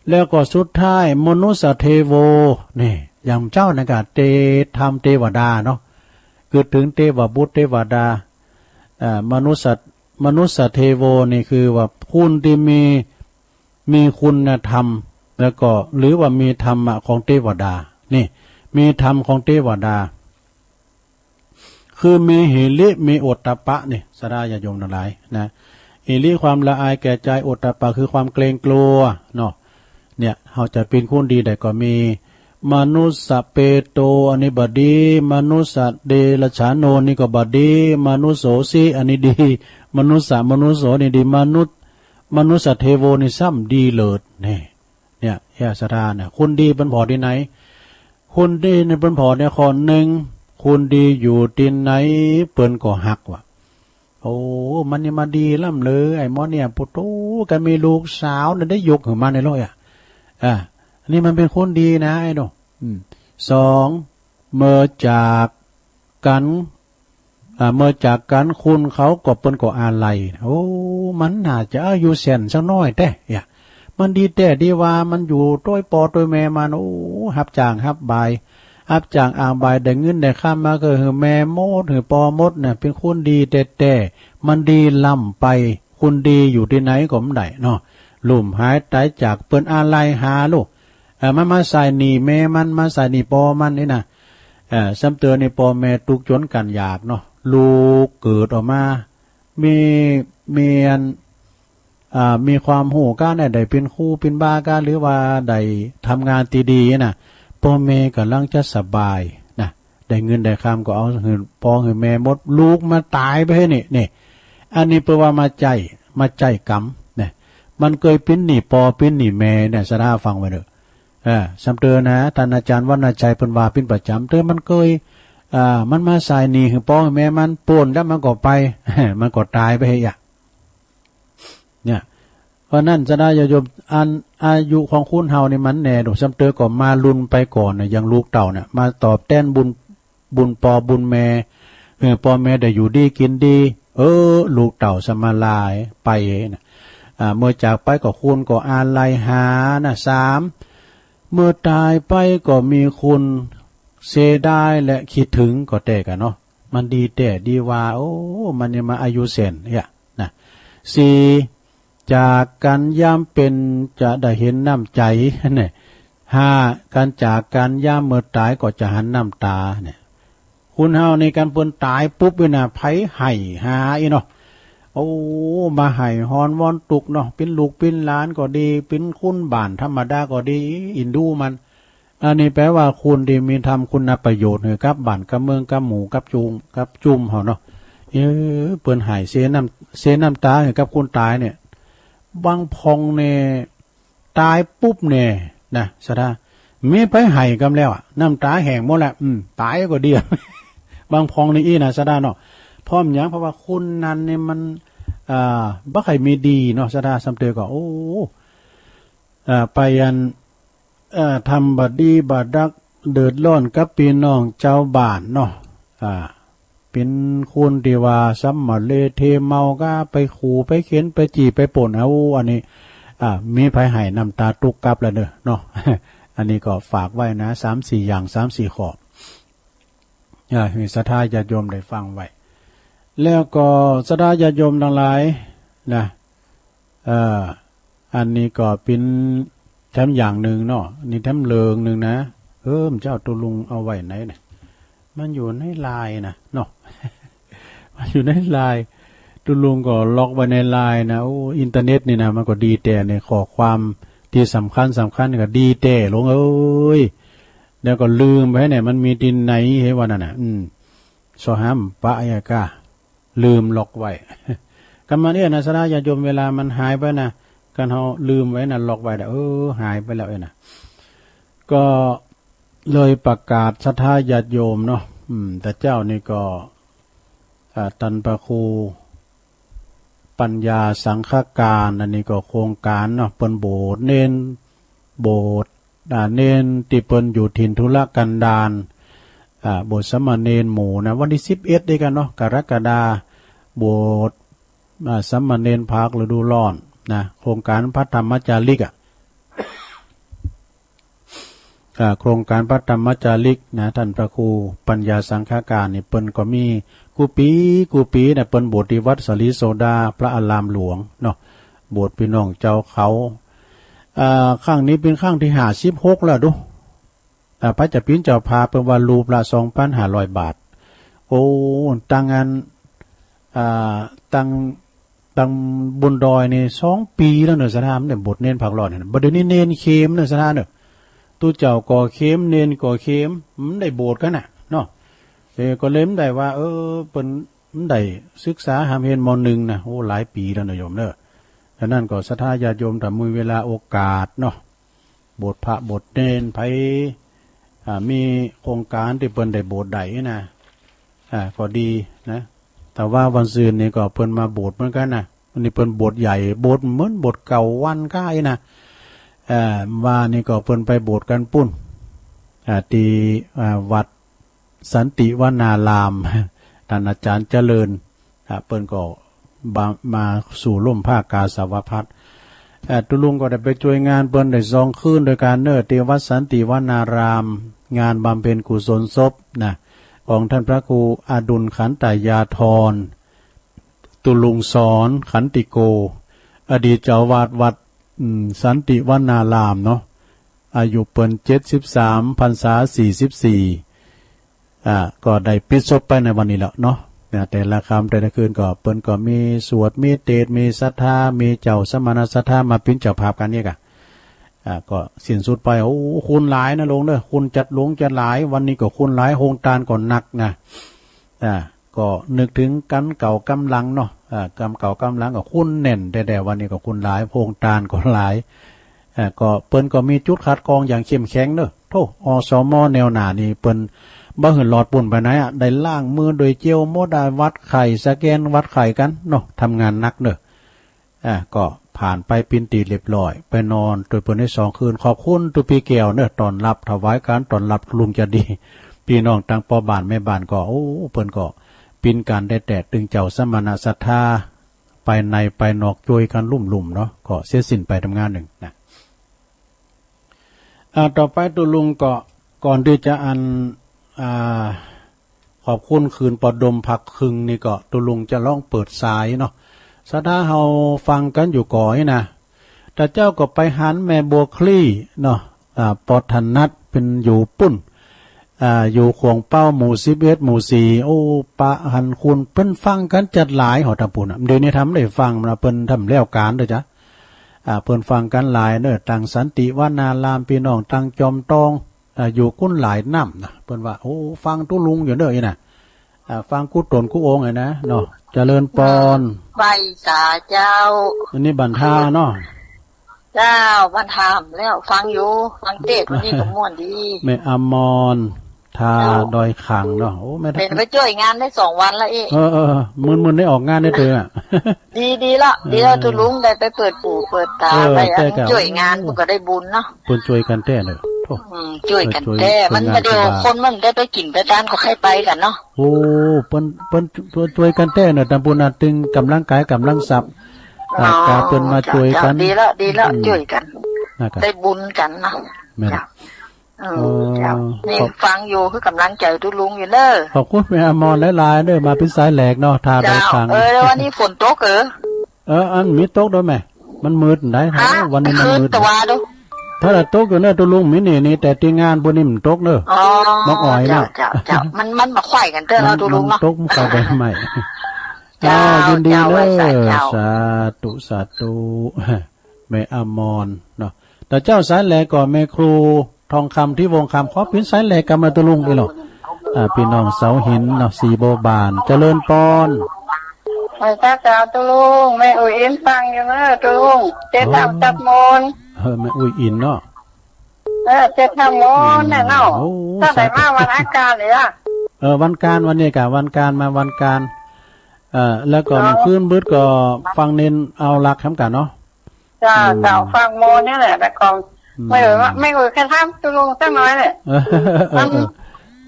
แล้วก็สุดท้าย มนุสสะเทโว นี่ อย่างเจ้านั่นก็เต ธรรมเตวดาเนาะ กึ๊ดเถิงเตวบุตรเตวดา อ่า มนุสสะ มนุสสะเทโวนี่คือว่าคนตี้มี มีคุณธรรม แล้วก็ หรือว่ามีธรรมะของเตวดา นี่ มีธรรมของเตวดา คือมีหิริ มีโอตตัปปะนี่ สะดาญาติโยมตังหลายนะ หิริความละอายแก่ใจ๋ โอตตัปปะคือความเกรงกลัวเนาะ เนี่ย เฮาจะเป๋นคนดีได้ก็มี มนุสสะเปโต อันนี้บ่ดี มนุสสะเดรัจฉาโน นี่ก็บ่ดี มนุสโสสิ อันนี้ดี มนุสสะมนุสโสนี่ดี มนุส มนุสสะเทโวนี่ซ้ำดีเลิศ นี่ เนี่ย เอี้ย สะดาเนี่ย คนดีเปิ้นผ่อตี้ไหน คนดีนี่เปิ้นผ่อในข้อนึ่ง คนดีอยู่ตี้ไหนเปิ้นก็ฮักว่ะ โอ้ มันนี่มาดีล้ำเลย ไอ้หมอเนี่ย ปุโต ก็มีลูกสาวเนี่ยได้ยกหื้อมันในโลกอ่ะ อ่า อันนี้มันเป๋นคนดีนะไอ้หนู อืม สอง เมื่อจากกั๋น อ่า เมื่อจากกั๋นคนเขาก็เปิ้นก็อาลัย โอ้ มันน่าจะอายุแสนสักหน้อยแต๊ เอี้ย มันดีแต๊ดีว่า มันอยู่ตวยป้อตวยแม่มัน โอ้ ฮับจ้างฮับบาย ฮับจ้างอ่างบาย ได้เงินได้คำมาก็หื้อแม่หมด หื้อป้อหมดน่ะ เป๋นคนดีแต๊ๆ มันดีล้ำไป คนดีอยู่ตี้ไหนก็บ่ได้เนาะ ล้มหายต๋ายจาก เปิ้นอาลัยหาลูก เอ่อ มันมาใช้หนี้แม่มัน มาใช้หนี้ป้อมันนี่นะ เอ่อ ซ้ำเตื้อนี่ป้อแม่ตุ๊กจนกั้นอยากเนาะ ลูกเกิดออกมา มี มีอัน อ่า มีความฮู้ก้าเนี่ย ได้เป๋นครูเป๋นบาก้า หรือว่าได้ทำงานตี้ดีน่ะ ป้อแม่ก่ำลังจะสบายนะ ได้เงินได้คำก็เอาหื้อป้อหื้อแม่หมด ลูกมาต๋ายไปนี่ นี่ อันนี้เปิ้นว่ามาใจ๊ มาใจ๊กรรมนะ มันเกยเป๋นหนี้ป้อเป๋นหนี้แม่เนี่ย สะดาฟังไว้เน่อ เออ ซ้ำเตื้อนะ ต้านอาจ๋ารย์วรรณชัยเปิ้นว่าเป๋นประจ๋ำ เตื้อมันเกย อ่า มันมาใช้หนี้หื้อป้อหื้อแม่มัน ป้นแล้วมันก็ไป มันก็ต๋ายไปเหีย เนี่ย เพราะนั้นสะดาญาติโยม อันอายุของคนเฮานี่มันแน่ดอก ซ้ำเตื้อก็มาลุนไปก่อนน่ะ อย่างลูกเต้าเนี่ย มาตอบแตนบุญ บุญป้อบุญแม่ เออ ป้อแม่ได้อยู่ดีกิ๋นดี เออ ลูกเต้าสมาลายไปน่ะ อ่า เมื่อจากไปก็คนก็อาลัยหาน่ะ สาม เมื่อต๋ายไปก็มีคนเสียดายและคิดเถิงก็แต๊กั๋นเนาะ มันดีแต๊ดีว่า โอ้ มันนี่มาอายุแสนเนี่ยนะ สี่ จากกั๋นยามเป๋นจะได้หันน้ำใจ๋เนี่ย ห้า ก๋านจากกั๋นยามเมื่อต๋ายก็จะหันน้ำต๋าเนี่ย คนเฮานี่กั๋นเปิ้นต๋ายปุ๊บนี่นะ ใผไห้หาอี้เนาะ โอ้ มาไห้ฮอนวอนตุ๊กเนาะ เป๋นลูกเป๋นหลานก็ดี เป๋นคนบ้านธรรมดาก็ดี อินดูมัน อันนี้แปลว่าคนตี้มีทำคุณประโยชน์หื้อกับบ้านกับเมืองกับหมู่กับจุม กับจุมเฮาเนาะ เออ เปิ้นไห้เสียน้ำ เสียน้ำต๋าหื้อกับคนต๋ายเนี่ย บางพ่องเนี่ย ต๋ายปุ๊บเนี่ยนะ สะดา มีใผไห้กำแล้วอะ น้ำต๋าแห้งหมดแล้ว อืม ต๋ายก็ดี บางพ่องนี่อี้นะ สะดาเนาะ เพราะหยัง เพราะว่าคนนั้นเนี่ยมัน อ่า บ่ใค่มีดีเนาะ สะดา ซ้ำเตื้อก็ โอ้ อ่า ไปอัน เอ่อ ทำบ่ดีบ่ดัก เดือดร้อนกับปี้น้องจาวบ้านเนาะ อ่า เป๋นคนตี้ว่าสำมะเลเทเมาก้า ไปขู่ไปเข็นไปจี้ไปป้น เอ้า อันนี้ อ่า มีใผไห้น้ำต๋าตุ๊กกับแล้วเน่อเนาะ อันนี้ก็ฝากไว้นะ สามสี่อย่าง สามสี่ข้อ อ่า หื้อศรัทธาญาติโยมได้ฟังไว้ แล้วก็ศรัทธาญาติโยมตังหลายนะ เอ่อ อันนี้ก็เป๋นแถมอย่างนึ่งเนาะ นี่แถมเรื่องนึ่งนะ เออ เจ้าตุ๊ลุงเอาไว้ไหนเนี่ย มันอยู่ในไลน์นะเนาะ มันอยู่ในไลน์ ตุ๊ลุงก็ล็อกไว้ในไลน์นะ โอ้ อินเทอร์เน็ตนี่นะ มันก็ดีแต๊ ในข้อความตี้สำคัญสำคัญก็ดีแต๊ หลวงเอ้ย แล้วก็ลืมไปเนี่ย มันมีตี้ไหนเหว่านั้นน่ะ อืม ซอหาบ่ปะอะกา ลืมล็อกไว้ กำมันเอี้ยนะ ศรัทธาญาติโยม เวลามันหายไปนะ คันเฮาลืมไว้นะ ล็อกไว้นะ เออ หายไปแล้วเอี้ยนะ ก็เลยประกาศศรัทธาญาติโยมเนาะ อืม แต่เจ้านี่ก็ อ่า ต้านพระครู ปัญญาสังฆการ อันนี้ก็โครงก๋านเนาะ เปิ้นโบสถ์เณร โบสถ์ อ่า เณรตี้เปิ้นอยู่ถิ่นทุรกันดาร อ่า โบสถ์สามเณรหมู่นะ วันตี้สิบเอ็ด นี้กั๋นเนาะ กรกฎาคม โบสถ์ อ่า สามเณรภาคฤดูฮ้อนนะ โครงก๋านพระธรรมจาริกอะ อ่า โครงก๋านพระธรรมจาริกนะ ต้านพระครูปัญญาสังฆการนี่ เปิ้นก็มีกู้ปี๋กู้ปี๋นะ เปิ้นโบสถ์ตี้วัดสาลีโสดา พระอารามหลวงเนาะ โบสถ์ปี้น้องเจ้าเขา อ่า ครั้งนี้เป๋นครั้งตี้ห้าสิบหกแล้วดู อ่า พระเจ้าเป๋นเจ้าภาพ เปิ้นว่ารูปละสองปันห้าร้อยบาท โอ้ ตังอัน อ่า ตัง ตังบนดอยนี่สองปี๋แล้วเนาะ ศรัทธา บ่ได้โบสถ์เณรภาคฮ้อนเนี่ย บ่าเดี่ยวนี้เณรเข็มเนาะ ศรัทธาเนาะ ตุ๊เจ้าก็เข็ม เณรก็เข็ม บ่ได้โบสถ์กั๋นน่ะเนาะ เออ ก็เลยบ่ได้ว่า เออ เปิ้นบ่ได้ศึกษาฮ่ำเฮียน ม.หนึ่ง นะ โอ้ หลายปี๋แล้วนะโยมเนาะ ฉะนั้นก็ศรัทธาญาติโยม ถ้ามีเวลาโอกาสเนาะ โบสถ์พระโบสถ์เณร ใผ อ่า มีโครงก๋านตี้เปิ้นได้โบสถ์ได้นะ อ่า ก็ดีนะ แต่ว่าวันซืนนี่ก็เปิ้นมาโบสถ์เหมือนกั๋นนะ อันนี้เปิ้นโบสถ์ใหญ่ โบสถ์เหมือนโบสถ์เก่าวันก้าอี้นะ อ่า ว่านี่ก็เปิ้นไปโบสถ์กั๋นปุ้น อ่า ตี้ อ่า วัดสันติวนาราม ต้านอาจ๋ารย์เจริญ อ่า เปิ้นก็บ่า มาสู่ฮ่มผ้ากาสาวพัสตร์ อ่า ตุ๊ลุงก็ได้ไปจ้วยงานเปิ้นได้สองคืนตวยกั๋นเนาะ ตี้วัดสันติวนาราม งานบำเพ็ญกุศลศพนะ ของต้านพระครูอดุลขันตยาธร ตุ๊ลุงสอนขันติโก อดีตเจ้าอาวาสวัด อืม สันติวนารามเนาะ อายุเปิ้นเจ็ดสิบสาม พรรษาสี่สิบสี่ อ่า ก็ได้ปิดศพไปในวันนี้แล้วเนาะ นะ แต่ละค่ำแต่ละคืนก็เปิ้นก็มีสวด มีเตสน์ มีศรัทธา มีเจ้าสมณศรัทธามาเป๋นเจ้าภาพกั๋นเนี่ยก่ะ อ่า ก็สิ้นสุดไป โอ้ คนหลายนะโยมเนาะ คนจัดหลวงจัดหลาย วันนี้ก็คนหลาย โฮงตานก็หนักนะ อ่า ก็นึกเถิงก๋ำเก่าก๋ำหลังเนาะ อ่า ก๋ำเก่าก๋ำหลังก็คนแน่นแต๊ๆ วันนี้ก็คนหลาย โฮงตานก็หลาย อ่า ก็เปิ้นก็มีจุดคัดกรองอย่างเข้มแข็งเนาะ โธ่ อสม แนวหน้านี่เปิ้นบ่หื้อหลอดปุ้นไปไหนอะ ได้ล้างมือโดยเจลหมดอะ วัดไข้ สแกนวัดไข้กั๋นเนาะ ทำงานหนักเนาะ อ่า ก็ผ่านไปเป๋นตี้เรียบร้อย ไปนอนตวยเปิ้นได้สองคืน ขอบคุณตุ๊ปี้แก้วเนาะ ต้อนฮับ ถวายก๋านต้อนฮับตุ๊ลุงจะดี ปี้น้องตังป้อบ้านแม่บ้านก็ โอ้ เปิ้นก็ปิ๊นกั๋นแต๊ๆ ตึงเจ้าสมณศรัทธา ไปในไปนอกจ้วยกั๋นลุ่มๆ เนาะ ก็เสียสิ้นไปตามงานนึ่งนะ อ่า ต่อไปตุ๊ลุงก็ ก่อนตี้จะอัน อ่า ขอบคุณคืนปอดมภาคครึ่งนี่ก็ตุ๊ลุงจะลองเปิดสายเนาะ ศรัทธาเฮาฟังกั๋นอยู่ก่อนี่นะ แต่เจ้าก็ไปหันแม่บัวคลี่เนาะ อ่า ปอถนัดเปิ้นอยู่ปุ้น อ่า อยู่ขวงเป้าหมู่สิบเอ็ด หมู่สี่ โอ้ ปะหันคุณเปิ้นฟังกั๋นจัดหลายหอตำปูนน่ะ เดี๋ยวนี้ทำได้ฟังนะ เปิ้นทำแล้วก๋านเด้อจ๊ะ อ่า เปิ้นฟังกั๋นหลายเนาะ ตังสันติวนาราม ปี้น้องตังจอมตอง อ่า อยู่กุ้นหลายน้ำนะ เปิ้นว่า โอ้ ฟังตุ๊ลุงอยู่เนาะนี่นะ อ่า ฟังกู้ต๋นกู้องค์เลยนะเนาะ เจริญปอน ไหว้สาเจ้า อันนี้บันทาเนาะ เจ้า บันทาแล้ว ฟังอยู่ ฟังเตสน์ วันนี้ก็ม่วนดี แม่อมร ทา เจ้า ดอยขังเนาะ โอ้ แม่ เป๋นไปจ้วยงานได้สองวันละเอ๊ะ เออ เออ เออ มึนๆ ได้ออกงานได้เต๋ออะ ดี ดีละ ดีละ เออ ตุ๊ลุงได้ไปเปิดหูเปิดต๋า เออ ไปอะ แต๊เก่า จ้วยงานมันก็ได้บุญเนาะ เปิ้นจ้วยกั๋นแต๊เนาะ โธ่ อืม จ้วยกั๋นแต๊ เออ จ้วย มัน จ้วยงาน บ่าเดี่ยว สบาย คนมันได้ไปกิ๋นไปตานก็ใค่ไปกั๋นเนาะ โอ้ เปิ้น เปิ้นจ้วย จ้วยกั๋นแต๊เนาะ ตำปูนน่ะ ตึงก๋ำลังกายก๋ำลังทรัพย์ อ่า เนาะ ก๋าเปิ้นมาจ้วยกั๋น เจ้า ดีละ ดีละ อืม จ้วยกั๋น นะจ๊ะ ได้บุญกั๋นเนาะ แม่น เจ้า เออ เออ เจ้า นี่ ขอบ ฟังอยู่ คือกำลังใจ๋ตุ๊ลุงอยู่เนาะ ขอบคุณแม่อมรหลายๆ เนาะ มาเป๋นสายแหลกเนาะ ทาดอยขัง เจ้า เออ วันนี้ฝนตกเหรอ เออ อันมีตกด้วยแหม มันมืดได้ ฮะ วันนี้มันมืด คืนตะวาดู ถ้าละตกอยู่เนาะตุ๊ลุง มีนี่นี่ แต่ตี้งานปุ้นนี่มันตกเนาะ อ๋อ น้องอ๋อยเนาะ เจ้า เจ้า เจ้า มัน มันมาไขว่กั๋นเตอะเนาะตุ๊ลุงเนาะ มันตกมันไขว่ใบไม้ เจ้า อ้าว ยินดี เจ้า เน้อ ไหว้สาเจ้า สาธุ สาธุ แม่อมรเนาะ แต่เจ้าสายแหลกก่อน แม่ครูทองคำ ที่วงคำ ขอเป๋นสายแหลกกำมา ตุ๊ลุง อีหลอ อ่า ปี้น้องเสาหินเนาะ ศรีบัวบาน เจริญปอน ไหว้สาเจ้าตุ๊ลุง แม่อุ๋ยอินฟังอยู่เน้อตุ๊ลุง เจ๊เฒ่า อ๋อ จัดมนต์ เออ แม่อุ๋ยอินเนาะ เออ เจ๊เฒ่าโมนเนี่ยเนาะ อืม โอ้ ตั้งแต่ สาธุ มาวันอังคารเนี่ยอะ เออ วันอังคาร วันนี้ก่ะ วันอังคาร มาวันอังคาร เออ แล้วก็ อ๋อ เมื่อคืนมืดก็ฟังเณรเอาหลักแหมก่ะเนาะ เจ้า อืม เจ้า ฟังโมนเนี่ยแหละ แต่ของ อืม แม่อุ๋ยว่า แม่อุ๋ยแค่ถามตุ๊ลุงสักหน่อยเนี่ย เออ เออ มัน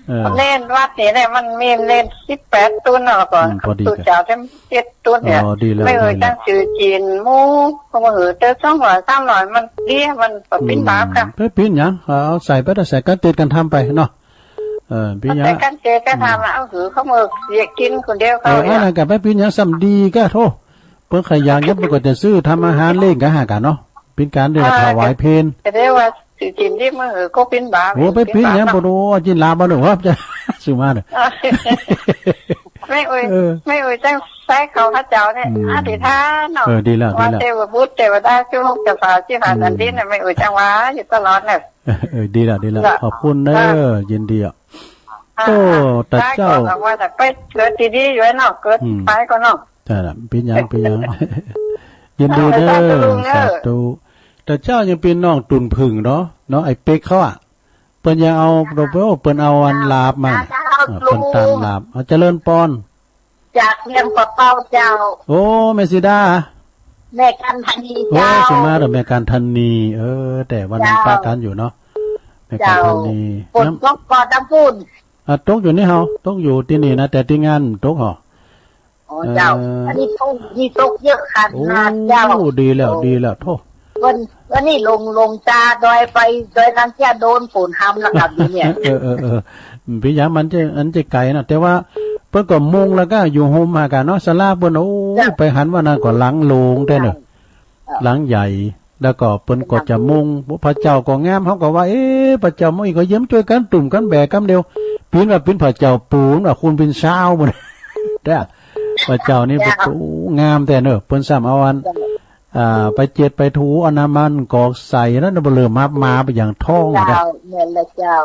เออ เณรวัดนี่เนี่ย มันมีเณรสิบแปดตุ๊นเนาะ แล้วก็ อืม พอดี ตุ๊ กัน เจ้าเต็มเจ็ดตุ๊นเนี่ย อ๋อ ดีแล้ว แม่อุ๋ย ดีแล้ว จั่งจื้อจีนหมู่ ก็มาหื้อเต๊อะ สองร้อย สามร้อย มันดี มันบ่เป๋นบาปค่ะ อืม บ่เป๋นหยัง เอาใส่ไป ใส่กั๋นเตยกั๋นทำไปเนาะ เออ เป๋นหยัง ใส่กั๋นเตยกั๋นทำ อืม เอาหื้อเขามาเสียกิ๋นคนเดียวเขา เออ เนี่ย อันนั้นก็บ่เป๋นหยัง ซ้ำดีก่ะ โธ่ เปิ้นใค่อยาก เปิ้นก็จะซื้อทำอาหารเลี้ยงกั๋นหากั๋นเนาะ เป๋นก๋านเรียกว่า อ่า ถวายเพล ก็เรียกว่า สิกิ๋นตี้มือก็เป๋นบาป โอ้ บ่เป๋นหยัง เป๋นบาปเนาะ บ่รู้ว่าจินลาบ่รู้ว่าจะซื้อมาเน่อ อ่า แม่อุ๋ย เออ แม่อุ๋ยจั่งใส่ข้าพเจ้าเนี่ย อืม อธิษฐานเนาะ เออ ดีแล้ว ดีแล้ว ว่าเตวบุตรเตวดา เจ้าลูกเจ้าสาว เจ้าฟ้า อืม แผ่นดินเนี่ย แม่อุ๋ยจั่งว่าอยู่ตลอดเนี่ย เออ ดีแล้ว ดีแล้ว เนาะ ขอบคุณเน้อ อ่า ยินดีอะ อ่า โอ้ อ่า แต่เจ้า ได้ก็ว่าแต่ไปเกิดตี้ดีอยู่เนาะ เกิด อืม ไปก็เนาะ ใจ้ละ เป๋นหยัง เป๋นหยัง ยินดีเน้อ สาธุลุงเน้อ สาธุ แต่เจ้ายังเป๋นน้องตุ๊นผึ้งเนาะ น้องไอ้เป๊กเขาอะ เปิ้นยังเอา เปิ้นเอาอันหลาบมา เจ้า อ่า ลุง เปิ้นตานหลาบ อ่า เจริญปอน จากเวียงป่าเป้าเจ้า โอ้ แม่สีดา แม่กันธนี โอ้ เจ้า สุมาเด้อ แม่กันธนี เออ แต่วันนั้น เจ้า ปะกั๋นอยู่เนาะ แม่กันธนี เจ้า ฝนตกก่อตะปูน อ่ะ ตกอยู่นี่เฮา ตกอยู่ตี้นี่นะ แต่ตี้งานตกหอ อ๋อ เจ้า เออ อันนี้ตก นี่ตกเยอะขนาด โอ้ เจ้า ดีแล้ว โอ้ ดีแล้ว โธ่ วัน วันนี้ลง ลงจาดอยไป ดอยนางแก้วโดนฝนหำแล้วครับ อยู่เนี่ย เออ เออ เออ เป๋นหยัง มันจะ มันจะไก๋เนาะ แต่ว่าเปิ้นก็มุงแล้วก็อยู่โฮมหากั๋นเนาะ ศาลาเปิ้น โอ้ เจ้า ไปหันว่านั่นก็หลังโหลงแต๊เน่อ เจ้า หลังใหญ่ แล้วก็เปิ้นก็จะมุง พระเจ้าก็งาม เฮาก็ว่า เอ๊ะ พระเจ้ามุงอีกก็เยี่ยมจ้วยกั๋น ตุ้มกั๋นแบกกำเดียว เป๋นว่าเป๋นพระเจ้าปู๋น ว่าคุณเป๋นซาวหมด แต่พระเจ้านี่ เจ้า ประตูงามแต๊เน่อ เปิ้นซ้ำเอาอัน เจ้า อ่า ไปเจ็ดไปถู เอาน้ำมันกอกใส่ แล้วบ่เหลือมับมาไปอย่างท้องอะนะ เจ้า แม่นละเจ้า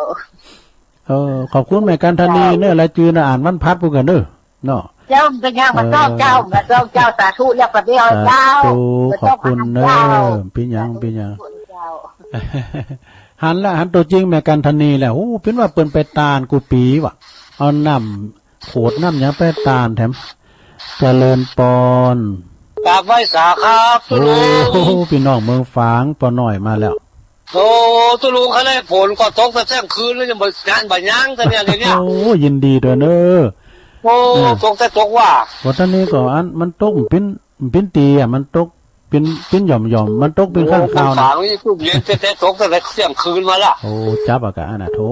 เออ ขอบคุณแม่กันธนีเน้อ รายจื้อน่ะ อ่านวันพลัดปู๊นก่อนเน้อ เนาะ เจ้า เป๋นหยัง มาต้องเจ้า เออ มาต้องเจ้า สาธุ เรียกปะเดียว สาธุ เจ้า ขอบคุณเน้อ เจ้า เป๋นหยัง เป๋นหยัง เจ้า หันละ หันตั๋วจริงแม่กันธนีแล้ว โอ้ เป๋นว่าเปิ้นไปตานกู้ปี๋วะ เอาน้ำโขดน้ำหยังไปตานแถม เจริญปอน กราบไหว้สาครับ โอ้ ตุ๊ลุง ปี้น้องเมืองฝาง ป้อน้อยมาแล้ว โอ้ ตุ๊ลุง คะแนนฝนก็ตกแต่เที่ยงคืนแล้ว ยังบ่ งานบ่ยั้งแต่เนี่ย เดี๋ยวเนี่ย โอ้ ยินดีตวยเน้อ โอ้ เออ ตกแต่ตกว่า ว่าต๋อนนี้ก็อัน มันตกเป๋น เป๋นตี้อะ มันตกเป๋น เป๋นหย่อมๆ มันตกเป๋นครั้งคราวนะ โอ้ มันฝางนี่ตุ้มเย็นแต่ตกแต่เที่ยงคืนมาละ โอ้ จั๊บอะกะอันน่ะ โธ่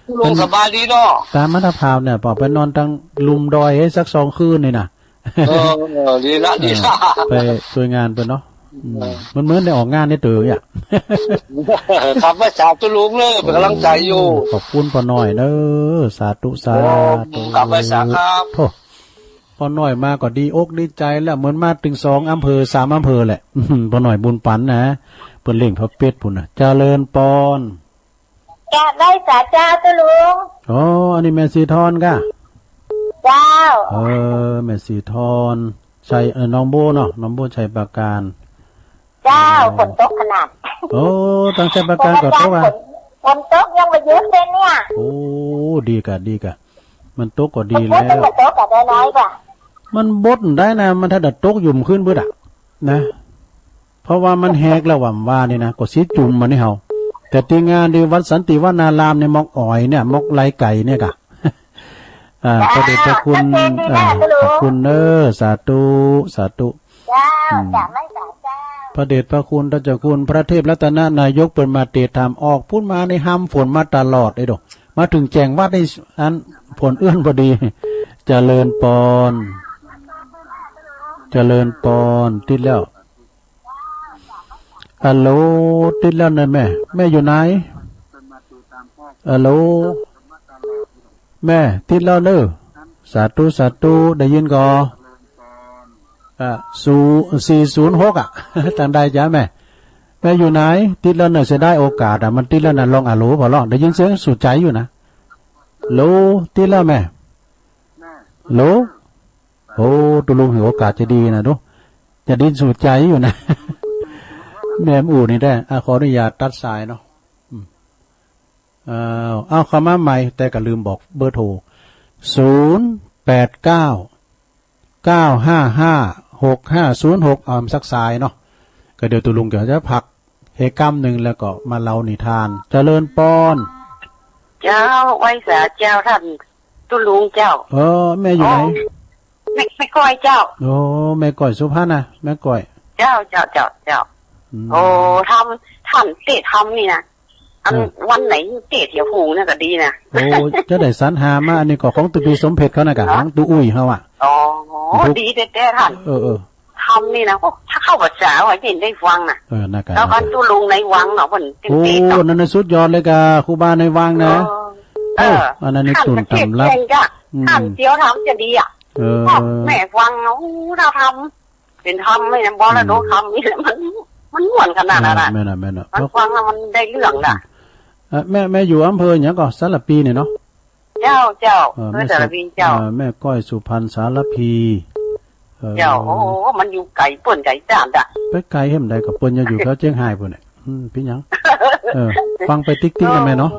ตุ๊ลุง สบายดีเนาะ ต๋ามอัตภาพเนี่ย ปอไปนอนตังลุ่มดอยสักสองคืนนี่นะ เออ ดีละ เออ ดีละ ไปจ้วยงานเปิ้นเนาะ อืม เออ มันเหมือนได้ออกงานในตั๋วเนี่ย ครับ ไหว้สาตุ๊ลุงเน้อ เป๋นก๋ำลังใจ๋อยู่ ขอบคุณป้อน้อยเน้อ สาธุ สาธุ โอ้ ครับ ไหว้สาครับ โธ่ ป้อน้อยมาก็ดีอกดีใจ๋แล้ว เหมือนมาเถิงสองอำเภอสามอำเภอแหละ ป้อน้อยบุญปั๋นนะ เปิ้นเล่งพระเป็ดปู๊นนะ เจริญปอน กราบไหว้สาเจ้าตุ๊ลุง อ๋อ อันนี้แม่สีทอนก่ะ เจ้า เออ แม่สีทอน ชัย เออ หนองบัวเนาะ หนองบัวไชยปราการ เจ้า เออ ฝนตกขนาด โอ้ ตังไชยปราการก็ตกอะ ฝน ฝนตกยังบ่หยุดเลยเนี่ย โอ้ ดีก่ะ ดีก่ะ มันตกก็ดีแล้ว ฝนตกยังบ่ตกอะ ได้น้อยก่ะ มันบ่ได้นะ มันถ้าได้ตกหยุมขึ้นเบิดอะ นะ เพราะว่ามันแหกแล้วหว่ำว่านี่นะ ก็สิจุ่มมานี่เฮา แต่ตี้งานตี้วัดสันติวนารามเนี่ย มอกอ๋อยเนี่ย มอกไลไก่เนี่ยก่ะ อ่า พระเดชพระคุณ อ่า ขอบคุณเน้อ สาธุ สาธุ เจ้า อืม จ้ะ ไหว้สาเจ้า พระเดชพระคุณท่านเจ้าคุณพระเทพรัตนนายก เปิ้นมาเตศน์ธรรม ออกปู๊นมาในห้ำฝนมาตลอดเลยโด มาเถิงแจ้งวัดนี่ อัน ฝนเอื้อนพอดี เจริญปอน เจริญปอน ติดแล้ว ฮัลโหล ติดแล้วเน้อแม่ แม่อยู่ไหน ฮัลโหล แม่ ติดแล้วเน้อ สาธุ สาธุ ได้ยินก่อ อ่ะ ศูนย์ สี่ศูนย์หก อ่ะ ตังใดจ๊ะแม่ แม่อยู่ไหน ติดแล้วเน่อ เสียดายโอกาสอ่ะ มันติดแล้วนะ ลองอะโหลบ่ลอง ได้ยินเสียงสุดใจอยู่นะ โหล ติดแล้วแม่ โหล โอ้ ตุ๊ลุงหื้อโอกาสจะดีนะดู จะดิ้นสุดใจอยู่นะ แม่มอู่นี่ได้ อ่ะ ขออนุญาตตัดสายเนาะ อืม อ้าว เอาเข้ามาใหม่ แต่ก็ลืมบอกเบอร์โทร ศูนย์แปดเก้า เก้าห้าห้า หกห้าศูนย์หก เอาสักสายเนาะ ก็เดี๋ยวตุ๊ลุงก็จะพักเฮก้ำหนึ่งแล้วก็มาเล่านิทาน เจริญปอน เจ้า ไหว้สาเจ้าท่านตุ๊ลุงเจ้า เออ แม่อยู่ไหน โอ้ แม่ แม่ก้อยเจ้า โอ้ แม่ก้อยสุพรรณนะ แม่ก้อย เจ้า เจ้า เจ้า เจ้า อืม โอ้ ทำ ท่านเตะทำนี่นะ อัน เออ วันไหนเตะเถียวฝูงเนี่ยก็ดีนะ โอ้ จะได้สรรหามา อันนี้ก็ของตุ๊ปีสมเพชรเขานะกะ เนาะ ของตุ๊อุ้ยเขาอ่ะ อ๋อ ตุ๊ ดีแต๊ๆ ท่าน เออ เออ ทำนี่นะ โอ้ ถ้าเข้าภาษาว่าเห็นได้ฟังนะ เออ นะกะ แล้วก็ตุ๊ลุงในวังเนาะ เปิ้นเตะ โอ้ เนาะ นั่นน่ะสุดยอดเลยกะ ครูบาในวังนะ เออ เออ เออ อันนั้นนี่ ท่าน ตุ่น ก็เทศน์ ตำรับ เก่งจ้ะ อืม ท่านเตียวทำจะดีอ่ะ เออ พ่อแม่ฟังนะ โอ้ ถ้าทำ เป๋นธรรมนี่นะ มรดกธรรมนี่แหละ มัน มันม่วนขนาดนั้นน่ะ แม่นน่ะ แม่นน่ะ มันฟังแล้วมันได้เรื่องน่ะ เอ่อ แม่ แม่อยู่อำเภอหยังก่อ สารภีเนี่ยเนาะ เจ้า เจ้า เอ่อ อำเภอสารภีเจ้า เอ่อ แม่ก้อยสุพรรณ สารภี เอ่อ เจ้า โอ้โห มันอยู่ไก๋เปิ้นไก๋จ้านจ้ะ ไปไก๋แหมใด ก็เปิ้นยังอยู่แถวเจียงฮายปู้นแหละ อืม เป๋นหยัง เออ ฟังไปติ๊กๆ นะแม่เนาะ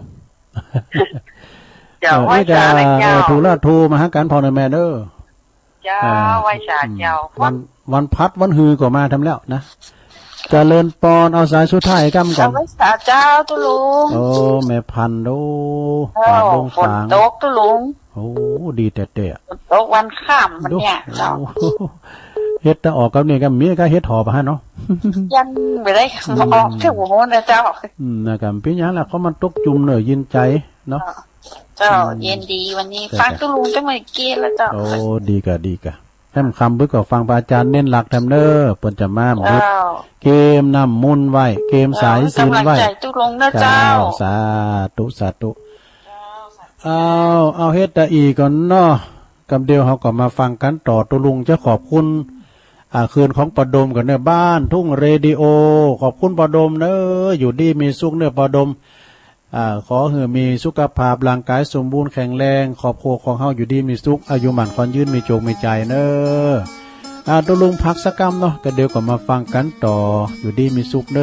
เจ้า เออ ไหว้สาเลยเจ้า เออ ถูกแล้ว โทรมาหากั๋นพ่องเน่อแม่เน้อ เจ้า อ่า ไหว้สาเจ้า อืม วัน วันพัดวันฮือก็มาทำแล้วนะ เจริญปอน เอาสายสุดท้ายก้ำกั๋น เอาไหว้สาเจ้าตุ๊ลุง โอ้ แม่พันธุ์ โอ้ เจ้า ฟ้าโปร่ง ฝนตกตุ๊ลุง โอ้ ดีแต๊ๆ ฝนตกวันค่ำมันเนี่ย ดู เจ้า โอ้ เฮ็ดตะออกกับนี่ก็มีก็เฮ็ดหอบอะฮะเนาะ ยังบ่ได้ อืม มาออกเที่ยวหัวนะเจ้า อืม นะ ก็เป๋นหยังล่ะ เพราะมันตกจุ่มเน่อเย็นใจ๋เนาะ เจ้า อืม เย็นดีวันนี้ เจ้า ฟังตุ๊ลุงตั้งแต่เมื่อกี้แล้วเจ้า โอ้ ดีกะ ดีกะ แหมค่ำบึกก็ฟังพระอาจารย์เน้นหลักแถมเน้อ เปิ้นจะมา เจ้า เกมน้ำมนต์ไหว้ เกมสายศีลไหว้ เออ กำลังใจ๋ตุ๊ลุงเน้อเจ้า เจ้า สาธุ สาธุ เจ้า สาธุ เอา เอาเฮ็ดตะอี้ก่อนเนาะ กำเดียวเฮาก็มาฟังกั๋นต่อ ตุ๊ลุงจะขอบคุณ อ่า คืนของป้อดมก่อนเน้อ บ้านทุ่งเรดิโอ ขอบคุณป้อดมเน้อ อยู่ดีมีสุขเน้อป้อดม อ่า ขอหื้อมีสุขภาพร่างก๋ายสมบูรณ์แข็งแรง ครอบครัวของเฮาอยู่ดีมีสุข อายุหมั้นขวัญยืน มีโจคมีใจ๋เน้อ อ่า ตุ๊ลุงพักสักกำเนาะ ก็เดี๋ยวก็มาฟังกั๋นต่อ อยู่ดีมีสุขเน้อ